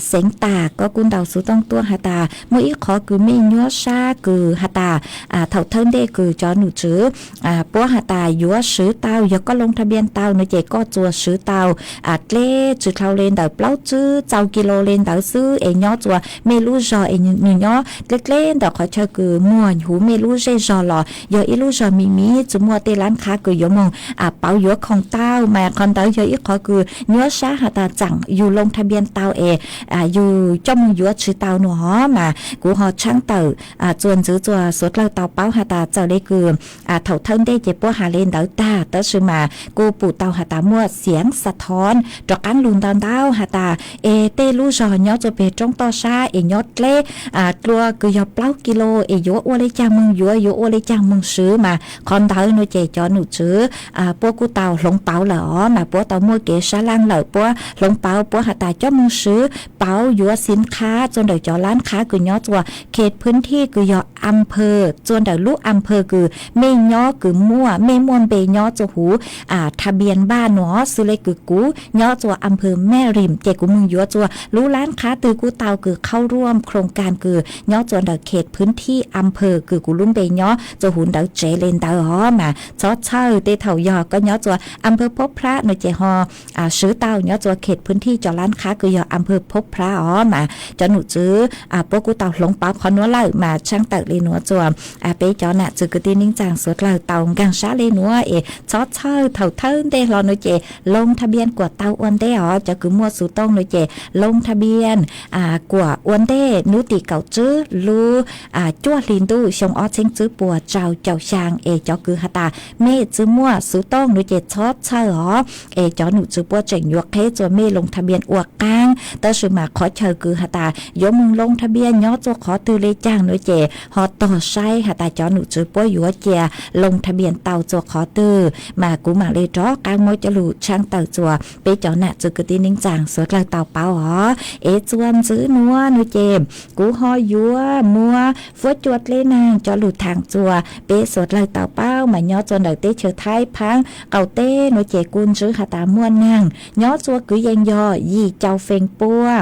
xeev tas, koj kuj ntaus xuv tooj tuaj has tas muaj ib qhov kws mej nyuab sab kws has tas thaum thawj ntej kws cov num tswv puab has tas yuav swv tau, yog koj loo tha npias tau nuav ces koj tsuas swv tau dleb tsi dlhau le ntawm plaub tsib txaus kis lus le ntawd xwb es nyob txug mej lub zog es nwg nyob dleb dleb ntawm qhov chaw kws muag huv mej lub zej zog los yog ib lub zog miv miv tsi muaj tej lab qhab kws yuav moog pauv yuav khoom tau mas qhov ntawd yog ib qhov kws nyuaj sab has tas txawm yus loo tha npias tau es yus coj moog yuav tsi tau nua hov mas kuv ho tshaab tawm txuas ntxiv txuas suav dlawg tau paub has tas txawm le kws thaum thawj ntej ces puab has le ntawd tag tab sis mas kuj pum tau has tas muaj xiav xa thov rov qaab lug ntau ntau has tas es tej lub zog nyob txuas peg roob toj sab es nyob dleb dlua kws yog plaub kis lus es yuav ua le caag moog yuav, yuav ua le caag moog swv mas qhov ntawd nua ces cov num tswv puab kuj tau hloov pauv lawm os mas puab tau muaj kev sab laj lawm, puab hloov pauv puab has tas coj moog swv pauv yuav xi khab txuas ntawm cov lab khab kws nyob txuas khes phwv thij kws yog am phawg txuas ntawm lub am phawg kws mej nyob kws muaj, mej muaj npe nyob txuas huv tha npias npaj nua xws le kws kuv nyob txuas am phawg Mej Rim ces kuv moog yuav txuas lub lab khab twg kuj tau kws khauj ruam khoo kas kws nyob txuas ntawm khes phwv thij am phawg kws kuv lub npe nyob txuas huv ntawd tsev le ntawd os mas txhob txhawj tej thaum yog koj nyob txuas am phawg Phob Plab nua ces ho swv tau nyob txuas khes phwv thij cov lab khab kws yog am phawg Phob Plab os mas cov num tswv puab kuj tau hloov pauv qhov nuav lawm mas tshaab tawm le nuav txuas peb cov nam txwv kwv tij neej tsaa suav dlawg tau nkaag sab le nuav es txhob txhawj thaum thawj ntej hlo nua ces loo tha npias kuas tau ua ntej os cov kws muaj xuv tooj nua ces loo tha npias kuas ua ntej nub tim kaum tsib lub cuaj hli ntuj xyoo ob txheeb tsib puas rau caum xyaa es cov kws has tas mej tsi muaj xuv tooj nua ces txhob txhawj os es cov num tswv puab tseem yuav qheb txuas mej loo tha npias ua qaab tab sis mas qhov chaw kws has tas yuav moog loo tha npias nyob txuas qhov twg le caag nua ces ho tog saib has tas cov num tswv puab yuav cia loo tha npias tau txuas qhov twg mas kuv maam le rov qaab muab cov lug tshaab tawm txuas peb cov nam txwv kwv tij neej tsaa suav dlawg tau paub os es txuas ntxiv nuav nua ces kuv ho yuav muab fuab cua dleb naag cov lug thaam txuas peb suav dlawg tau paub mas nyob txuas ntawm teb chaws Thaib Phaab qaum teb nua ces kuj ntsib has tas muaj naag nyob txuas kwv yees yog yim caum feem pua.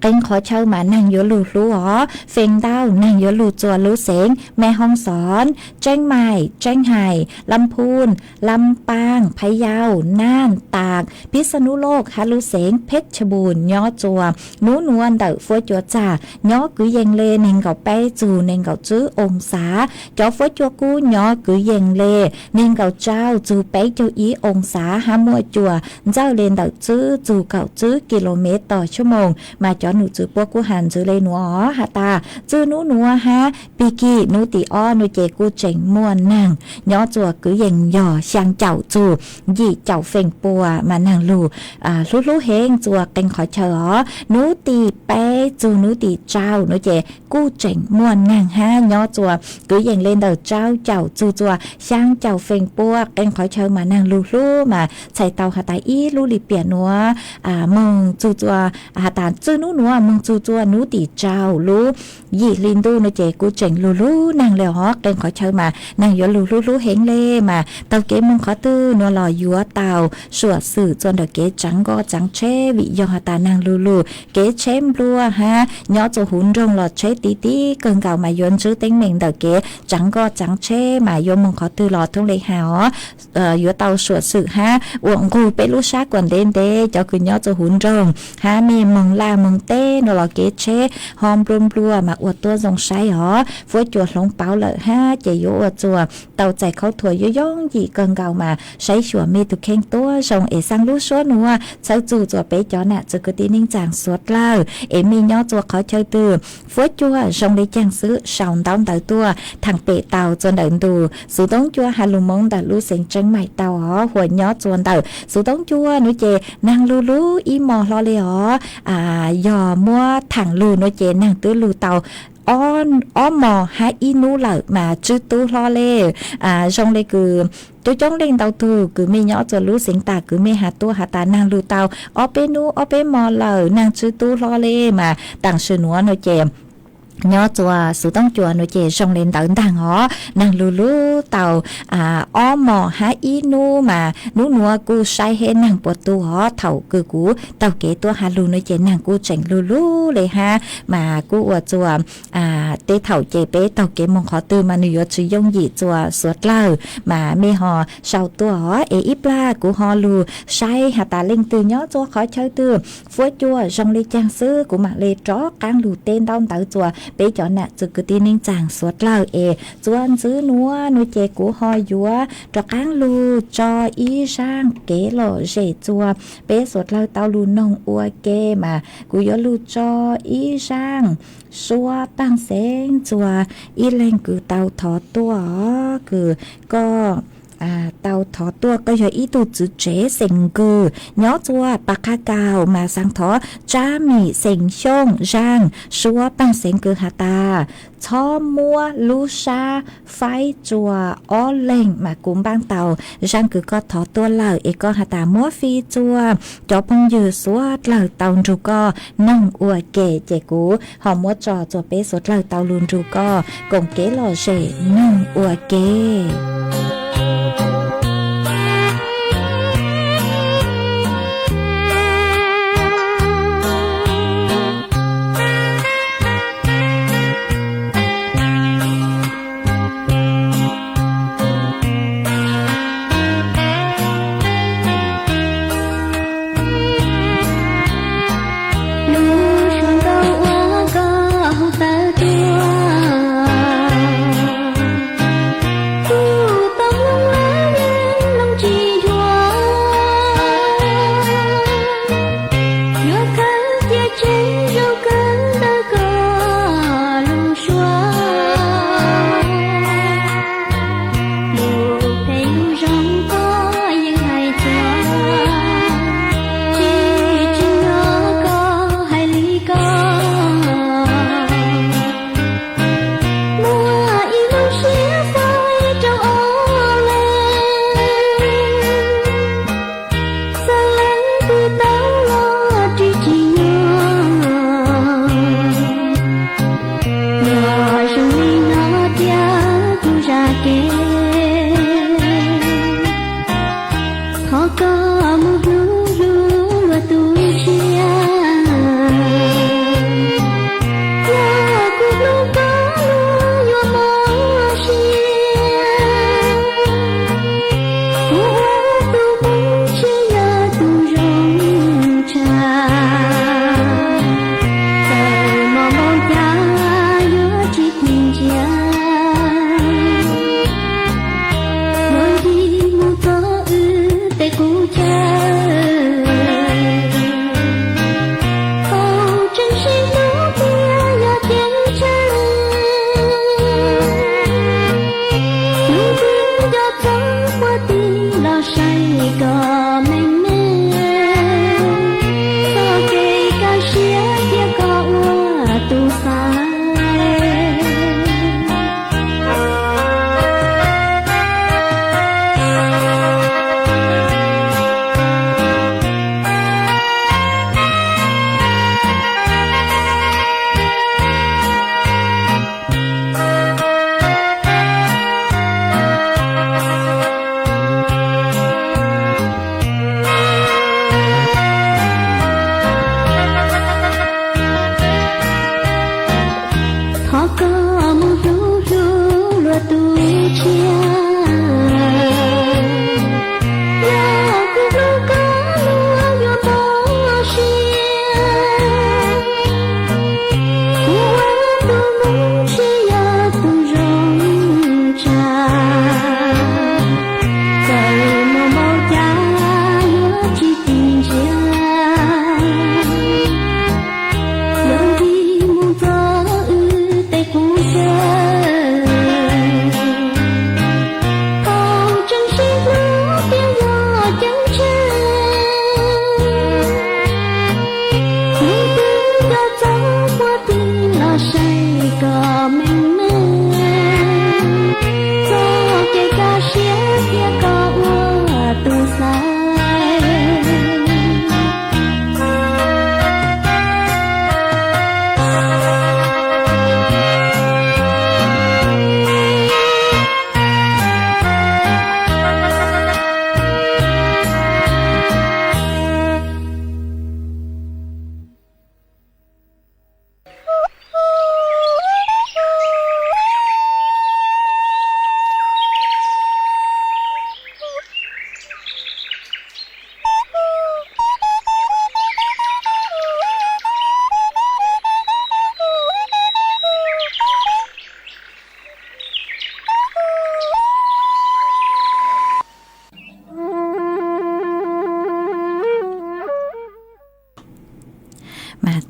Qee qhov chaw mas naag yuav lug hlub os feem ntau naag yuav lug txuas lub xeev Mej Hoob Xoob, Tseeb Maim, Tseeb Hais, Lam Phun, Lam Paaj, Phaj Yau, Naaj, Taam, Pij Xa Nub Looj hab lub xeev Phej Cha Npun nyob txuas nub nuav ntawm fuab cua txag nyob kwv yees le neeg nkaum peb txug neeg nkaum tsib oo xav. Cov fuab cua kub nyob kwv yees le neeg nkaum rau txug peb caug ib oo xav hab muaj cua ntxawj le ntawm tsib txug kaum tsib kis lus mev tos cuaj moos mas cov num tswv puab kuj has ntxiv le nuav os has tas txij nub nuav hab pig kig nub tim ob nua ces kuj tseem muaj naag nyob txuas kwv yees yog xyaa caum txug yim caum feem pua mas naag lug hlub hlub heev txuas qee qhov chaw os. Nub tim peb txug nub tim rau nua ces kuj tseem muaj naag hab nyob txuas kwv yees le ntawm rau caum txug txuas xyaa caum feem pua qee qhov chaw mas naag lug hlub mas txhais tau has tas ib lub lim piam nuav moog txug txuas has tas txij nub nuav moog txug txuas nub tim rau lub yim hli ntuj nua ces kuj tseem lug hlub naag le os qee qhov chaw mas naag yuav lug hlub hlub heev le mas taug kev moog qhov twg nua los yuav tau suam xwm txuas ntawm kev tsaav nkoj tsaav tsheb vim yog has tas naag lug lug kev tsheb nplua hab nyob txuas huv nroog los tsheb ti ti kawg nkaus mas yuav ntsib teeb meem ntawm kev tsaav nkoj tsaav tsheb mas yuav moog qhov twg los thoob le has os yuav tau suam xwm hab ua nqug peb lub sab kuas ntev ntev cov kws nyob txuas huv nroog hab mej moog laj moog teb nua los kev tsheb ho nplua nplua mas ua tuab zoo saib os. Fuab cua hloov pauv lawm hab ces yuav ua txuas tau txais khaub thuas yuav yooj yim kawg nkaus mas saib xyuas mej tug kheej tuab zoo es xaa lub suab nuav txhawb txug txuas peb cov nam txwv kwv tij neej tsaa suav dlawg es mej nyob txuas qhov chaw twg fuab cua zoo le caag xwb sau ntaub ntawv tuaj thaam pem tau txuas ntawm ntu xuv toob cua has lug moov ntawm lub xeev Tseeb Maim tau os. Huas nyob txuas ntawm xuv toob cua nua ces naag lug lug ib mos hlo le os. Yog muab thaam lug nua ces naag twb lug tau ob mos hab ib nub lawm mas tsib tub hlo le. Zoo le kws coob coob leej ntau tug kws mej nyob txuas lub xeev tas kws mej has tuaj has tas naag lug tau ob peb nub ob peb mos lawm naag tsib tub hlo le mas taam sim nuav nua ces nyob txuas xuv toob cua nua ces zoo le ntawd ntaag os. Naag lug lug tau ob mos hab ib nub mas nub nuav kuj saib hab naag puas tu os. Thaum kws kuv taug kev tuaj has lug nua ces naag kuj tseem lug lug le hab mas kuj ua txuas tej thaum ces peb taug kev moog qhov twg mas nwg yuav tsi yooj yim txuas suav dlawg mas mej ho sau tuaj os es ib plag kuv ho lug saib has tas leej twg nyob txuas qhov chaw twg fuab cua zoo le caag xwb kuv maam le rov qaab lug teb ntaub ntawv txuas Peb cov nam txiv kwv tij neej tsaa suav dlawg es txuas ntxiv nuav nuav ces kuv ho yuav rov qaab lug tso ib zaaj kev lom zem txuas peb suav dlawg tau lug noog ua ke mas kuv yuav lug tso ib zaaj suab paaj xeev txuas ib leeg kws tau thov tuaj os. Kws koj tau thov tuaj, koj yog ib tug txiv tsev xeem Nkws nyob txuas Pas Qha Kaum mas xaav thov Tsab Mim xeem Xyooj zaaj suab paaj xeev kws has tas txhob muab lub sab faib txuas ob leeg mas kuv npaaj tau zaaj kws koj thov tuaj lawm es koj has tas muab fij txuas cov phooj ywg suav dlawg tau nrug koj noog ua ke ces kuv ho muab tso txuas peb suav dlawg tau lug nrug koj koom kev lom zem noog ua ke. Lub suab nkauj uas koj hu tawm tuaj, kuv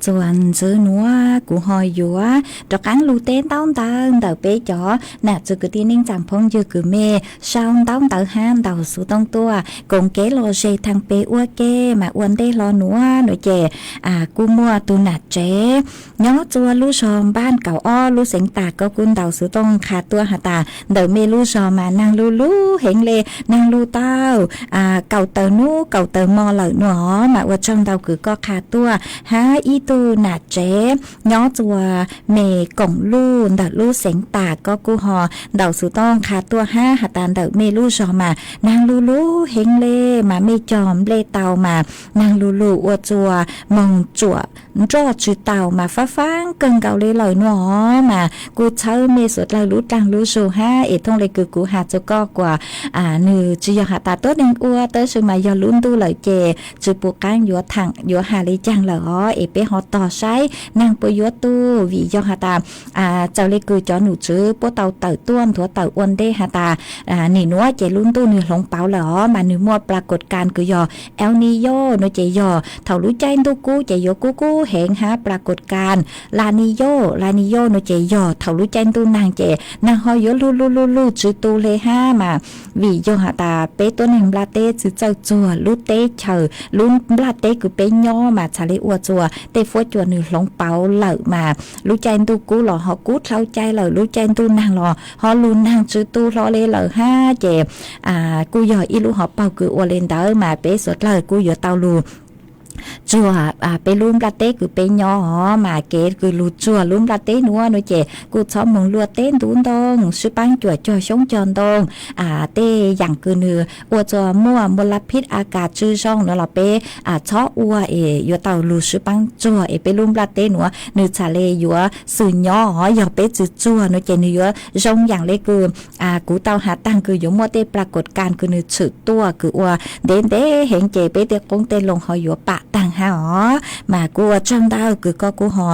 Txuas ntxiv nuav kuv ho yuav rov qaab lug teb ntaub ntawv ntawm peb cov nam txiv kwv tij neej tsaa phooj ywg kws mej sau ntaub ntawv hab ntaus xuv tooj tuaj koom kev lom zem thaam peb ua ke. Mas ua ntej hlo nuav nuav ces kuj muaj tug nam tsev nyob txua lub zog npaj kaum ob lub xeev tas koj kuj ntaus xuv tooj qha tuaj has tas ntawm mej lub zog mas naag lug lug heev le, naag lug tau kaum tawm nub kaum tawm mo lawm nuav os. Mas ua tsaug ntau kws koj qha tuaj hab ib tug nam tsev nyob txua me koom luj ntawm lub xeev tas koj kuj ho ntaus xuv tooj qha tuaj hab has tas ntawm mej lub zog mas naag lug lug heev le, mas mej cog nplej tau mas naag lug lug ua txua moog tsuam nroj tsi tau mas faab faab kawg nkaus le lawm nuav os. Mas kuj txhawb mej suav dlawg lub dlaag lub zug hab es thooj le kws kuv has txug koj kuas nwg tsi yog has tas tuab neeg ua tab sis mas yog lub ntuj lawm ces tsi pum qaab yuav thaam yuav has le caag lawm os. Es peb ho tog saib naag puas yuav tu, vim yog has tas txawm le kws cov num tswv puab tau tawm tuaj nthuav tawm ua ntej has tas nim nuav ces lub ntuj nwg hloov pauv lawm os, mas nwg muaj pla kos kas kws yog El Niño no ces yog thaum lub caij ntuj kub ces yuav kub kub heev hab pla kos kas La Niña, La Niña no ces yog thaum lub caij ntuj naag ces naag ho yuav lug lug lug lug tsi tu le hab. Mas vim yog has tas peb tuab neeg nplaj teb tsi txawj txuag lub teb chaws lub nplaj teb kws peb nyob mas txhad le ua txua tej fuab cua nwg hloov pauv lawm mas lub caij ntuj kub los ho kub dlhau cai lawm, lub caij ntuj naag los ho lug naag tsi tu hlo le lawm hab. Ces kuj yog ib lub hauv paug kws ua le ntawd mas peb suav dlawg kuj yuav tau lug tsuag peb lub nplaj teb kws peb nyob os. Mas kev kws lug tsuag lub nplaj teb nuav no ces kuj txhob moog luaj teb ntuv ntoo, sib paab cuam cog xyoob cog ntoo, tej yaam kws nwg ua txua muaj mos lab phij a kas tsi zoo nuav los peb txhob ua es yuav tau lug sib paab tsuag es peb lub nplaj teb nuav nwg txhad le yuav xwm nyob os. Yog peb tsi tsuag no ces nwg yuav zoo yaam le kws kuv tau has taag kws yuav muaj tej pla kos kas kws nwg tshwm tuaj kws ua ntev ntev heev ces peb tej qoob tej loo ho yuav pam taag hab os. Mas kuj ua tsaug ntau kws koj kuj ho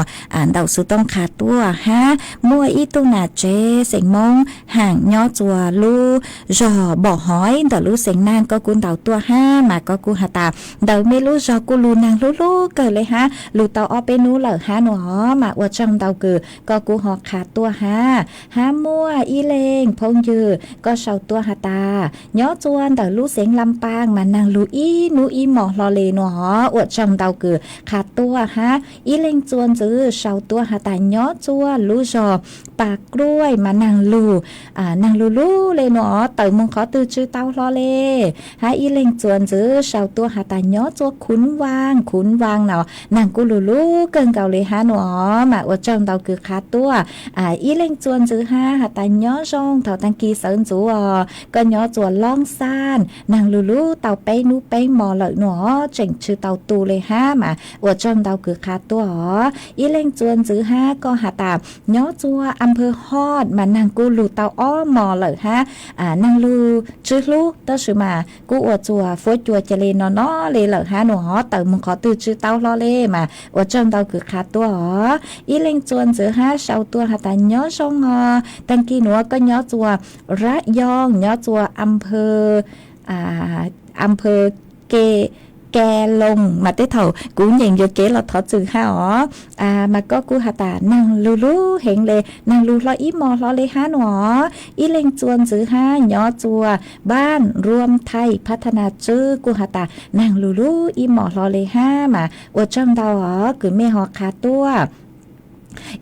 ntaus xuv tooj qha tuaj hab. Muaj ib tug nam tsev xeem Moob haam nyob txua lub zog Npom Hoiv ntawm lub xeev Naag koj kuj ntaus tuaj hab. Mas koj kuj has tas ntawm mej lub zog kuj lug naag hlub hlub kawg le hab, lug tau ob peb nub lawm hab nuav os. Mas ua tsaug ntau kws koj kuj ho qha tuaj hab. Hab muaj ib leeg phooj ywg koj sau tuaj has tas nyob txua ntawm lub xeev Lam Paas mas naag lug ib nub ib mo hlo le nuav os. Ua tsaug ntau kws qha tuaj hab. Ib leeg txuas ntxiv sau tuaj has tas nyob txua lub zog Pas Kruaj mas naag lug naag lug lug le nuav os, tawm moog qhov twg tsi tau hlo le. Hab ib leeg txuas ntxiv sau tuaj has tas nyob txua Khuv Vaaj, Khuv Vaaj no naag kuj lug lug kawg nkaus le hab nuav os. Mas ua tsaug ntau kws qha tuaj. Ib leeg txuas ntxiv hab has tas nyob zoo thaum taag kis sawv ntxuv os, koj nyob txua Loob Xaaj naag lug lug tau peb nub peb mo lawm nuav os, tseem tsi tau tu le hab. Mas ua tsaug ntau kws qha tuaj os. Ib leeg txuas ntxiv hab koj has tas nyob txua Am Phw Hoj mas naag kuj lug tau ob mo lawm hab. Naag lug tsi hlub tab sis mas kuj ua txua fuab cua ca le no no le lawm hab nuav os, tawm moog qhov twg tsi tau hlo le. Mas ua tsaug ntau kws qha tuaj os. Ib leeg txuas ntxiv hab sau tuaj has tas nyob zoo os, taag kis nuav koj nyob txua Rab Yoo, nyob txua Am Phw Am Phw Ke, Ke Loo mas tej thaum kuv nyeem yuav kev los thov txim hab os. Mas koj kuj has tas naag lug lug heev le, naag lug hlo ib mo hlo le hab nuav os. Ib leeg txuas ntxiv hab nyob txua Npaaj Ruam Thaij Phab Thaj Na Tswb kuj has tas naag lug lug ib mo hlo le hab. Mas ua tsaug ntau os kws mej ho qha tuaj.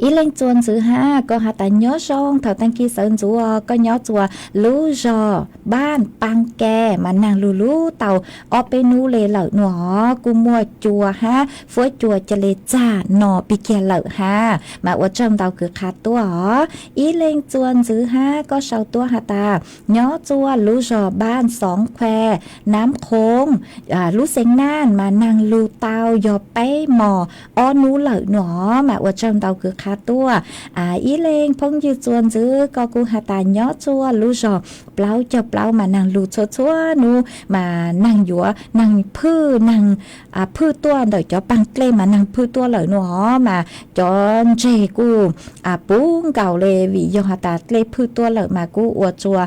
Ib leeg txuas ntxiv hab koj has tas nyob zoo thaum taag kis sawv ntxuv os, koj nyob txua lub zog Npaaj Paab Ke mas naag lug lug tau ob peb nub le lawm nuav os, kuj muaj cua hab fuab cua ca le txag no pig kiag lawm hab. Mas ua tsaug ntau kws qha tuaj os. Ib leeg txuas ntxiv hab koj sau tuaj has tas nyob txua lub zog Npaaj Xoov Khue, Nam Khoov, lub xeev Naj mas naag lug tau yog peb mos ob nub lawm nuav os. Mas ua tsaug ntau qha tuaj. Ib leeg phooj ywg txuas ntxwv, koj kuj has tas nyob txua lub zog plaub caug plaub mas neeg lug txhua txhua hnub mas neeg yuav neeg phwj, neeg phwj tuaj ntawm cov paag dlej mas neeg phwj tuaj lawm no hov mas cov ntseg kuj puv nkaus le, vim yog has tas dlej phwj tuaj lawm mas kuj ua txua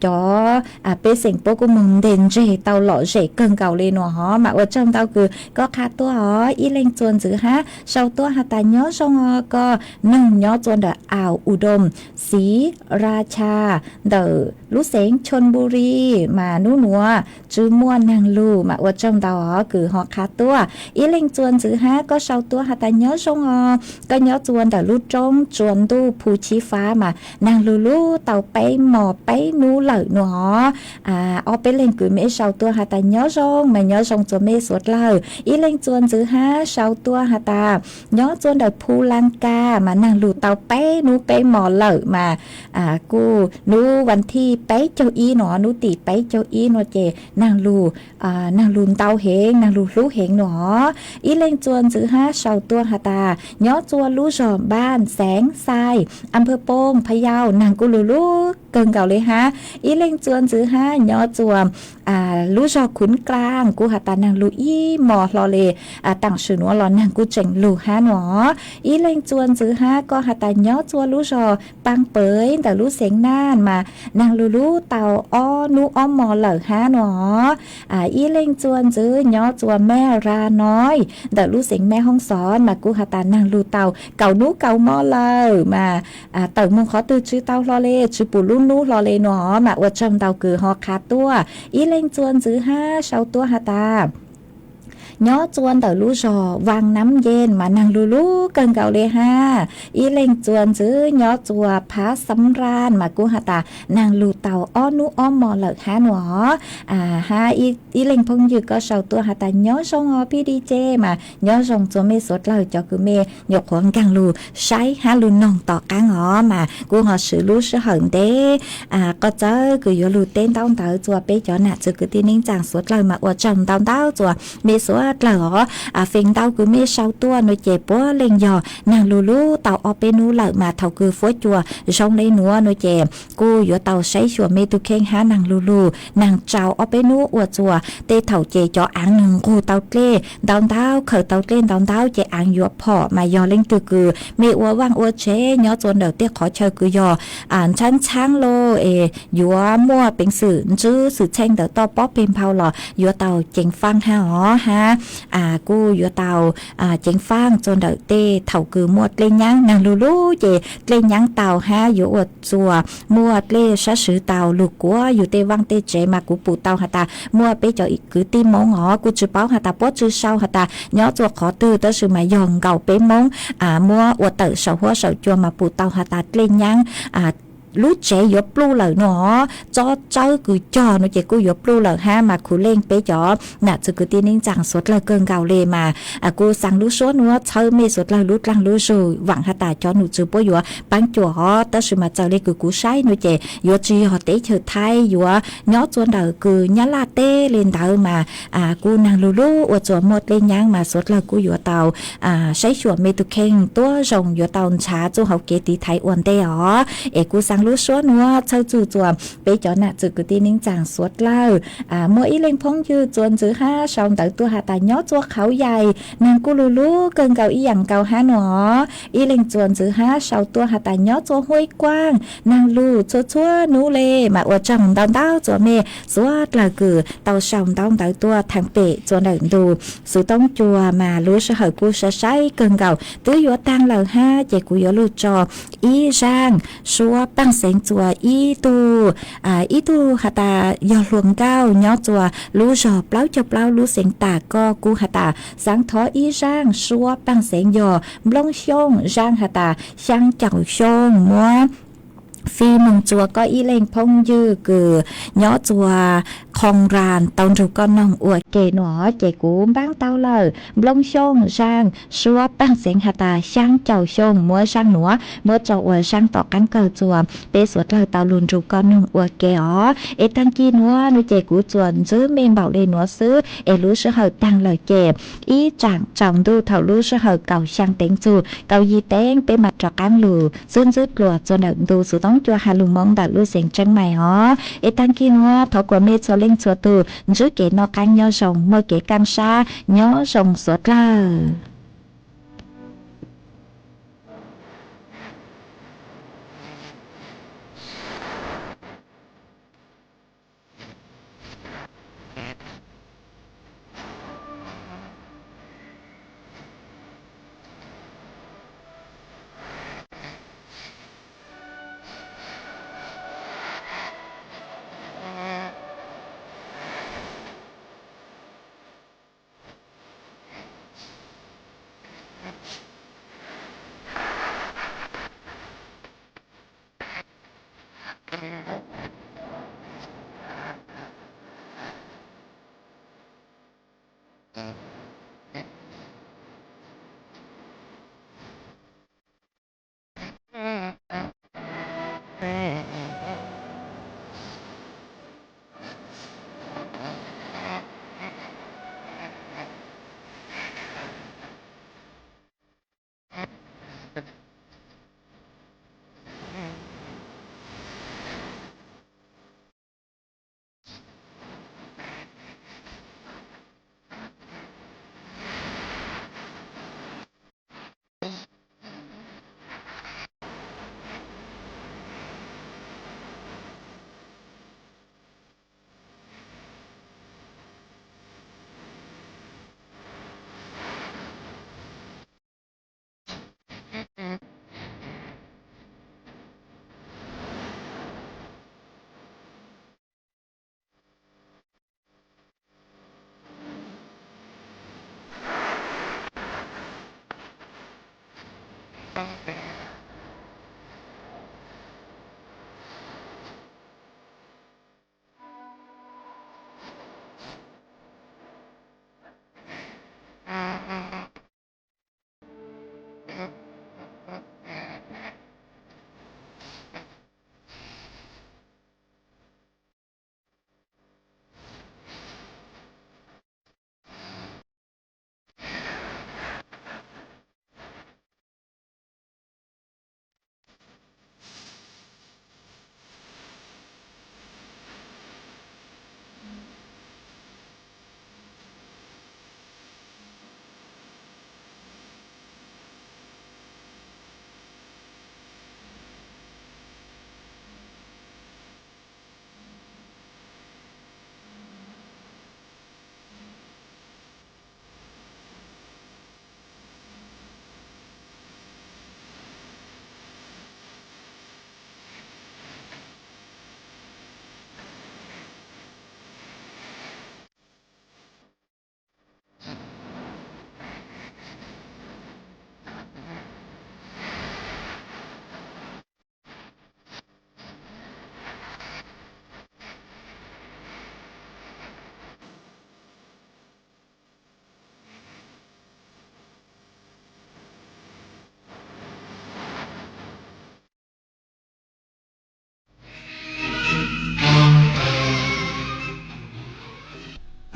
cov pej xeem puab kuj moog nteg ntseg tau lom zem kawg nkaus le no hov mas ua tsaug ntau kws koj qha tuaj os. Ib leeg txuas ntxwv hab sau tuaj has tas nyob zoo os, koj noog nyob txua ntawm Au Udoom, Xi Ra Cha, ntawm lub xeev Chonburi mas nub nuav tsi muaj neeg lug mas ua tsaug ntau os kws ho qha tuaj. Ib leeg txuas ntxwv hab koj sau tuaj has tas nyob zoo os, koj nyob txua ntawm lub roob tsua ntuj Phu Chib Fab mas neeg lug lub tau peb mos peb nub lawm no hov. Ob peb leeg kws mej sau tuaj has tas nyob zoo mas nyob zoo txua mej suav dlawg. Ib leeg txuas ntxwv hab sau tuaj has tas nyob txua ntawm Phu Laa Ka mas neeg lug tau peb nub peb mos lawm mas kuj nub vas thij peb caug ib no, nub tim peb caug ib no ces neeg lug, neeg lug ntau heev, neeg lug hlub heev no hov. Ib leeg txuas ntxwv hab sau tuaj has tas nyob txua lub zog Npaj Xeev Xais, Am Phaj Pooj, Phaj Yau, neeg kuj lug lub kawg nkaus le hab. Ib leeg txuas ntxwv hab nyob txua lub zog Khuv Klaaj kuj has tas neeg lug ib mos hlo le, taam sim nuav los neeg kuj tseem lug hab no hov. Ib leeg txuas ntxwv hab koj has tas nyob txua lub zog Paaj Pawv ntawm lub xeev Naj mas neeg lug lub tau ob nub ob mos lawm hab no hov. Ib leeg txuas ntxwv nyob txua Mej Raa Noi ntawm lub xeev Mej Hoob Xov mas kuj has tas neeg lug tau kaum nub kaum mos lawm mas tawm moog qhov twg tsi tau hlo le, tsi pum lub nub hlo le no hov mas ua tsaug ntau kws ho qha tuaj. Ib leeg txuas ntxwv hab sau tuaj has tas nyob txua ntawm lub zog Vaaj Nam Yej mas neeg lug lub kawg nkaus le hab. Ib leeg txuas ntxwv nyob txua Phav Xam Raa mas kuj has tas neeg lug tau ob nub ob mos lawm hab no hov. Hab ib leeg phooj ywg koj sau tuaj has tas nyob zoo os Phi Di Ces mas nyob zoo txua mej suav dlawg, cov kws mej nyuam qhuav nkaag lug saib hab lug noog tom qaab os mas kuj ho swv lub sij hawm ntev qoj txawb kws yuav lug teb ntaub ntawv txua peb cov nam txwv kwv tij neej tsaa suav dlawg mas ua tsaug ntau ntau txua mej suav dlawg os. Feem ntau kws mej sau tuaj no ces puab leej yog neeg lug lub tau ob peb nub lawm mas thaum kws fuab cua zoo le nuav no ces kuj yuav tau saib xyuas mej tug kheej hab neeg lug lug, neeg tsau ob peb nub ua txua tej thaum ces cov aav nwg nqug tau dlej ntau ntau, khaws tau dlej ntau ntau ces aav yuav phom mas yog leej twg kws mej ua vaaj ua tsev nyob txua ntawm tej qhov chaw kws yog ntxhaab ntxhaab lug es yuav muaj peev xwm ntsib xwm txheej ntawm toj pob peg nphau los yuav tau ceev faaj hab os hab kuj yuav tau ceev faaj txua ntawm tej thaum kws muaj dlej nyaab, neeg lug lub ces dlej nyaab tau hab yuav ua txua muaj dlej sab swv tau lug kuav yug tej vaaj tej tsev mas kuv pum tau has tas muaj peb cov kwv tij Moob os, kuj tsi paub has tas puab tsi sau has tas nyob txua qhov twg tab sis mas yog nkaus peb Moob muab ua tawm saum huab saum cua mas pum tau has tas dlej nyaab lub tsev yuav pluj lawm no, tsob tsawb kws cog no ces kuj yuav pluj lawm hab mas khuv leej peb cov nam txwv kwv tij neej tsaa suav dlawg kawg nkaus le mas kuj xaa lub suab nuav txhawb mej suav dlawg lub dlaag lub zug vaam has tas cov num txwv puab yuav paab cuam os, tab sis mas txawm le kws kuv saib no ces yuav tsi yog teb chaws Thaib, yuav nyob txua ntawm kws Nyab Laj teb le ntawd mas kuj neeg lug lub ua txua muaj dlej nyaab mas suav dlawg kuj yuav tau saib xyuas mej tug kheej tuab zoo yuav tau ntshaw txuj hauv kev tiv thaiv ua ntej os. Es kuj xaa lub suab nuav txhawb txug txua peb cov nam txwv kwv tij neej tsaa suav dlawg. Muaj ib leeg phooj ywg txuas ntxwv hab sau ntawv tuaj has tas nyob txua Khauv Yaim, neeg kuj lug lub kawg nkaus ib yaam nkaus hab no. Ib leeg txuas ntxwv hab sau tuaj has tas nyob txua Huaib Kuaaj, neeg lug txhua txhua nub le mas ua tsaug ntau ntau txua mej suav dlawg kws tau sau ntaub ntawv tuaj theem pem txua ntawm ntu xuv toob cua mas lub sij hawm kuj sai sai kawg nkaus twb yuav taag lawm hab ces kuv yuav lug tso ib zaaj suab paaj xeev txua ib tug, ib tug has tas yog hluas nkauj nyob txua lub zog plaub caug plaub lub xeev Tas, koj kuj has tas xaav thov ib zaaj suab paaj xeev yog Nplooj Xyooj, zaaj has tas xyaa caum xyoo muab fij moog txua koj ib leeg phooj ywg kws nyob txua Phoo Ras tau nrug koj noog ua ke no ces kuv npaab tau lawm. Nplooj Xyooj zaaj suab paaj xeev has tas xyaa caum xyoo muab zaaj nuav muab tso ua zaaj tom qaab kawg txuas. Peb suav dlawg tau lug nrug koj noog ua ke os. Es taag kis nuav nuav ces kuv tsuas ntxwv mej npaum le nuav xwb es lub sij hawm taag lawm ces ib tsaam tsaus ntuj thaum lub sij hawm kaum xyaa teev txug kaum yim teev peb maam rov qaab lug xwb ntxwb dlua txug ntawm ntu xuv toob cua has lug Moob ntawm lub xeev Tseeb Mais os. Es taag kis nuav thov kuas mej txhua leej txhua tug ntsib kev noj qaab nyob zoo, muaj kev kaaj sab nyob zoo suav dlawg.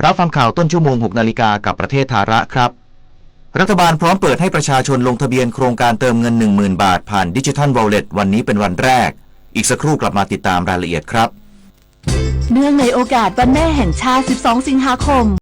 รับฟังข่าวต้นชั่วโมง หกนาฬิกา กับประเทศทาระครับ รัฐบาลพร้อมเปิดให้ประชาชนลงทะเบียนโครงการเติมเงิน หนึ่งหมื่นบาท ผ่าน Digital Wallet วันนี้เป็นวันแรก อีกสักครู่กลับมาติดตามรายละเอียดครับ เนื่องในโอกาสวันแม่แห่งชาติ สิบสอง สิงหาคม